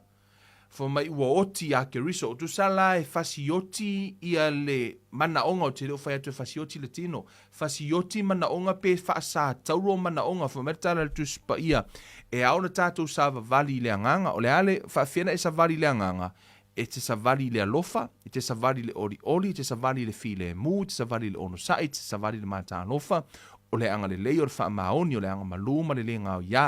fai mai ua oti iā Keriso, o tusa la e fasioti ia le manaoga, ou te le o fai atu e fasioti le tino, fasioti manaoga pe faasatauro manaoga, fai mai le tala a le Tusi Paia, e ao ona tatou savavali i le agaga, o le a le, faafefea ona e savali i le agaga? E te savali i le alofa, e te savali i le olioli, e te savali i le filemu, e te savali i le onosai, e te savali i le matalofa, o le agalelei, o le faamaoni, o le agamalu ma le le gaoiā.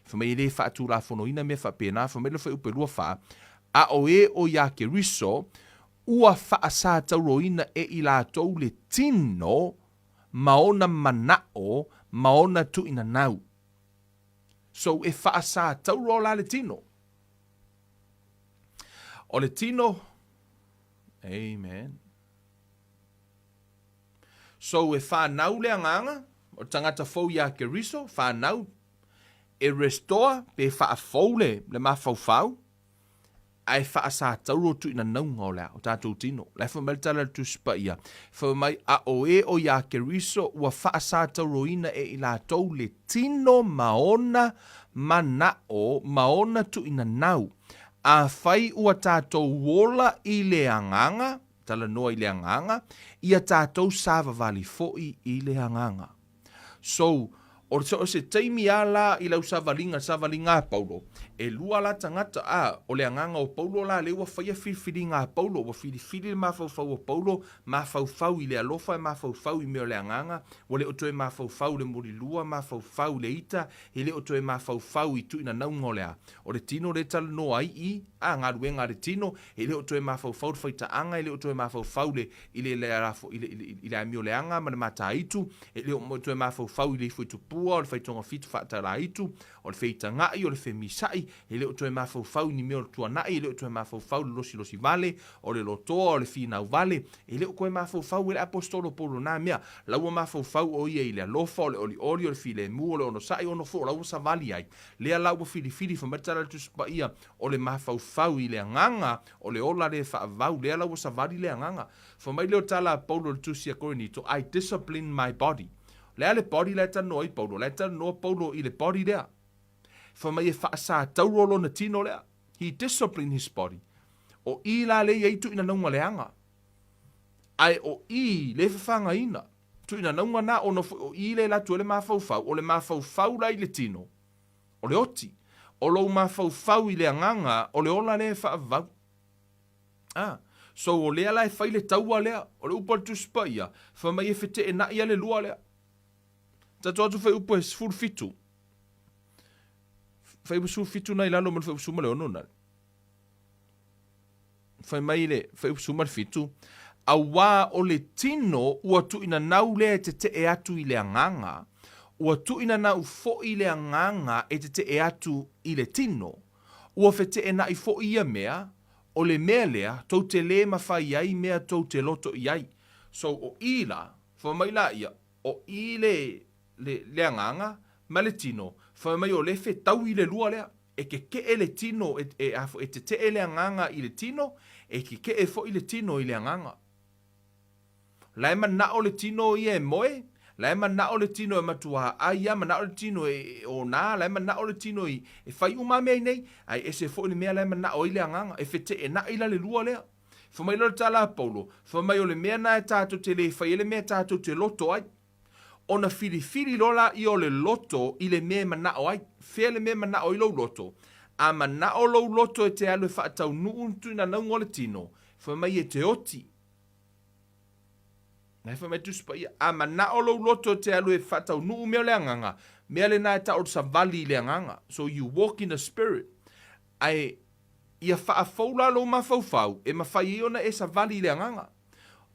Fai mai e le faatulafonoina mea faapena, fai mai le fuaiupu e 24, A o e o iā Keriso, ua faasatauroina e i latou le tino ma ona manao ma ona tuuinanau. So e faasatauro la le tino. O le tino, amen. So e whanau le agaga, o le tagata fou iā Keriso, whanau, e restore pe faafou le, le mafaufau, ae faasatauro tuuinanauga o le a, o tatou tino. La e fai mai le tala a le Tusi Paia, fai mai, a o e o iā Keriso ua faasatauroina e i latou le tino ma ona manao ma ona tuuinanau. Afai ua tatou ola i le agaga, talanoa i le agaga, ia tatou savavali foi i le agaga. So, o so o se taimi a la i lau savaliga, savaliga a Paulo, e lua la tagata, a, o le agaga o Paulo la lea ua faia filifiliga a Paulo, ua filifili le mafaufau o Paulo, mafaufau i le alofa, mafaufau i mea o le agaga, ua le o toe mafaufau i le mulilua, mafaufau i le ita, e le o toe mafaufau i tuuinanauga o le a, o le tino lea e talanoa ai i, a, galuega a le tino, e le o toe mafaufau i le faitaaga, e le o toe mafaufau i le, i le, le, i le, i le amioleaga ma le mataitu, e le o toe mafaufau i le ifo i tupua, o le faitogafiti faatalaitu, o le feitaga'i, o le femisa'i, e le o toe mafaufau i ni mea o le tuana'i, e le o toe mafaufau i le losilosi vale, o le lotoa, o le finau vale, e le o toe mafaufau e le Aposetolo Paulo na mea. La ua mafaufau o ia i le alofa, o le olioli, o le filemu, o le onosai, ono foi o la ua savali ai. Lea la ua filifili fai mai le tala a le Tusi Paia, o le mafaufau i le agaga, o le ola le faavau, lea la ua savali le agaga. Fai mai lea o tala a Paulo i le Tusi a Korinito, I discipline my body. O le a le body la e talanoa ai Paulo? La e talanoa Paulo i le body lea. Fai mai e faasatauro lona tino lea. He disciplined his body. O i la lea i ai tuuinanauga leaga. Ae o i le fafagaina. Tuuinanauga na ona foi o i le alu atu ai le mafaufau. O le mafaufau la i le tino, o le oti. O lou mafaufau i le agaga, o le ola lea e faavavau. Ah, so o lea la e fai le taua lea. O le upu a le Tusi Paia, fai mai e feteenai a le lua lea. Tatou atu fuaiupu e 17. Fuaiupu 17 na i lalo ma le fuaiupu 16 na. Fai mai le fuaiupu 17, auā o le tino ua tuuinanau lea e tetee atu i le agaga, ua tuuinanau foi le agaga e tetee atu i le tino. Ua feteenai foi ia mea, o le mea lea tou te lē mafai ai mea tou te loto i ai. So o i la, fai mai laia, o i le, le, le agaga ma le tino, fai mai o le fetaui le lua lea. E kekeʻe le tino, e, e, a foi, e teteʻe le agaga i le tino, e kekeʻe foi le tino i le agaga. La e manao le tino ia e moe, la e manao le tino e matuā ai ia, manao le tino e, e onā, la e manao le tino i, e fai uma a mea i nei, ae ese foi le mea la e manao ai le agaga, e feteenai la le lua lea. Fai mai loa le tala a Paulo, fai mai o le mea na e tatou te le fai ai le mea tatou te loto ai. Ona filifili loa laia o le loto i le mea e manao ai. Fea le mea e manao ai lou loto? A manao lou loto e te alu e faataunuu le tuinanauga o le tino, fai mai e te oti. Na e fai mai Tusi Paia, a manao lou loto e te alu e faataunuu mea o le agaga, mea lena e tau o le savali i le agaga. So you walk in the spirit. Ae ia faafou la lou mafaufau e mafai ai ona e savali i le agaga.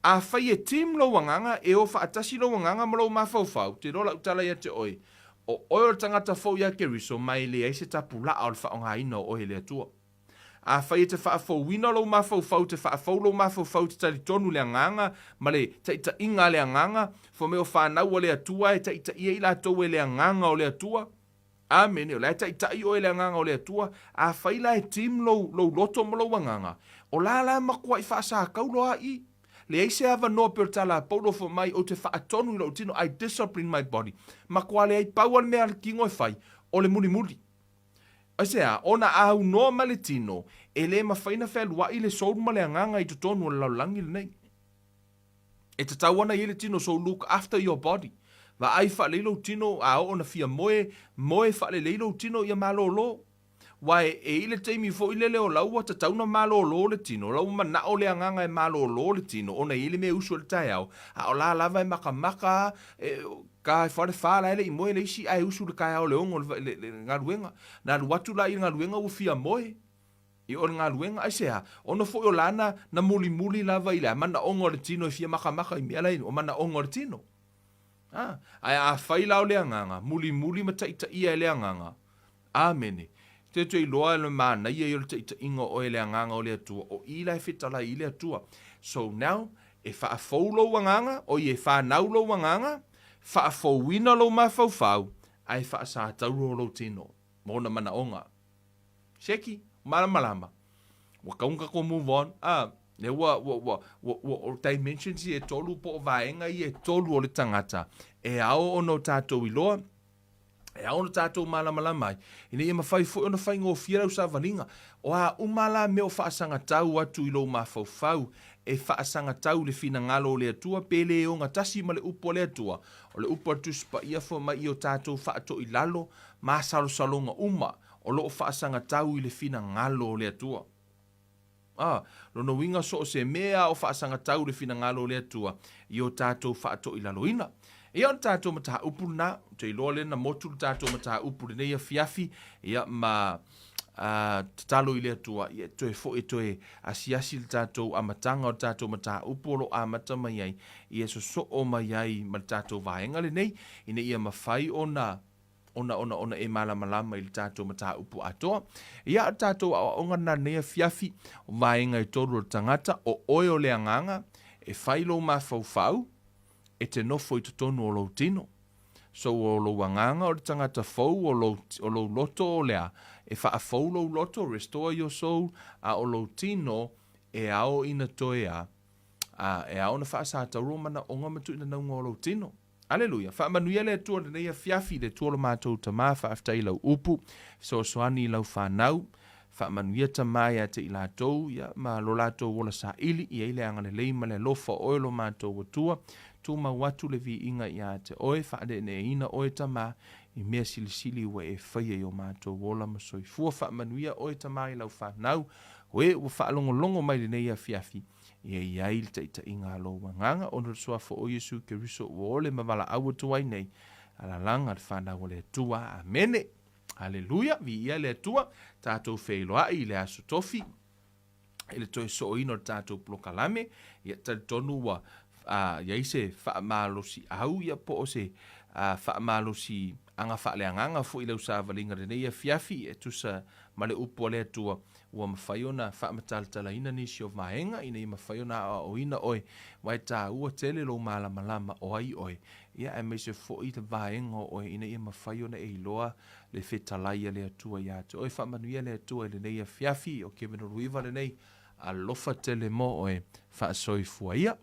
Afai e team lou agaga, e o faatasi lou agaga ma lou mafaufau, te iloa lau tala ia te oe, o oe o le tagata fou ia Keriso ma e leai se tapulaa o le faaaogaina o oe e le Atua. Afai e te faafouina lou mafaufau, te faafou lou mafaufau, te talitonu i le Agaga ma le taitaiga a le Agaga, fai mai o fanau a le Atua e taitaia i latou e le Agaga o le Atua. Amene, o la e taitai oe e le Agaga o le Atua. Afai la e team lou, lou loto ma lou agaga, o la la e matuai faasakaulo a i. Leai se avanoa pei o le tala a Paulo fai mai, ou te faatonu i lou tino, I discipline my body. Matua leai pau a le mea a le tino e fai, o le mulimuli. Aisea? Ona a aunoa ma le tino, e le mafai na fealuai le soul ma le agaga i totonu o le lalolagi lenei. E tatau ana i ai le tino, so look after your body. Vaai faalelei lou tino, a oo na fia moe, moe faalelei lou tino ia malolo. Aua e i ai le taimi foi lele o la ua tatau na malolo le tino, o la ua manao le agaga e malolo le tino ona e i ai le mea e usu ai le taeao, a o la lava e makamaka a, e, ka e fale fa la e le i moe le isi ae usu le taeao le ono le, le, le galuega. Na alu atu la i le galuega ua fia moe i o le galuega. Aisea? Ona foi o la na, na mulimuli lava i le a manaoga o le tino e fia makamaka i mea la o manaoga o le tino. A, ae afai la o le agaga, mulimuli ma taitaia e le agaga, Amene. Te toe iloa le manaia ia o le taitaiga o oe e le Agaga o le Atua, o i la e fetalai i le Atua. So now, e faafou lou agaga, oi e fanau lou agaga, faafouina lou mafaufau, ae faasatauro lou tino ma ona manaoga. Seki, malamalama. Ua tau ona tatou move on. Ah, lea ua, ua, ua, ua, ua, o dimensions ia e tolu po o vaega ia e tolu o le tagata e ao ona o tatou iloa, E ao ona tatou malamalama ai, ina ia mafai foi ona faigofie lau savaliga. O a uma la mea o faasagatau atu i lou mafaufau, e faasagatau i le finagalo o le Atua pe le ogatasi ma le upu a le Atua. O le upu a le Tusi Paia fai mai i o tatou faatoilalo masalosaloga uma o lo o faasagatau i le finagalo o le Atua. Ā, lona uiga so o se mea o faasagatau le finagalo o le Atua i o tatou faatoilaloina. Ia o le tatou mataupu lena, ou te iloa lea na motu le tatou mataupu i lenei afiafi, ia ma ā, tatalo i le Atua, ia toe foi e toe asiasi le tatou amataga o le tatou mataupu o lo o amata mai ai, ia sosoo mai ai ma le tatou vaega lenei, ina ia mafai ona ona, ona, ona e malamalama i le tatou mataupu atoa. Ia, o le tatou aoaoga lena lenei afiafi, o vaega e tolu o le tagata, o oe o le agaga, e fai lou mafaufau, e te nofo i totonu o lou tino. So, o lou agaga o le tagata fou, o lou, o lou loto o le a, e faafou lou loto, restore your soul, a o lou tino, e ao ina toe a, a, e ao ona faasatauro manaoga ma tuuinanauga o lou tino. Aleluia! Faamanuia le Atua i lenei afiafi, le Atua o lo matou Tama, faafetai i lau upu, fesoasoani i lau fanau, faamanuia Tama ia te i latou, ia, ma lo latou ola saili, i ai le agalelei ma le alofa o oe lo matou Atua, tumau atu le viiga ia te oe, faaneeneeina oe Tama, i mea silisili ua e faia i o matou ola ma soifua, faamanuia oe Tama i lau fanau, o e ua faalogologo mai i lenei afiafi, Ia i ai le taitaiga a lou agaga, ona o le Suafa o Iesu Keriso ua ole ma valaau atu ai nei, alalaga le fanau a le Atua. Amene. Aleluia, viia le Atua, tatou feiloai i le aso tofi, i le toe sooina o le tatou polokalame, ia talitonu ua a, i ai se faamalosiau ia po o se a, faamalosi aga faaleagaga foi i lau savaliga lenei afiafi e tusa ma le upu a le Atua Ua mafai ona faamatalatalaina nisi o vaega ina ia mafai ona aoaoina oe, aua e taua tele lou malamalama o ai oe, ia aemaise foi le vaega o oe ina ia mafai ona e iloa le fetalai a le Atua ia te oe. Faamanuia le Atua i lenei afiafi, o Kevin Oluiva lenei, alofa tele mo oe, faasoifua ia.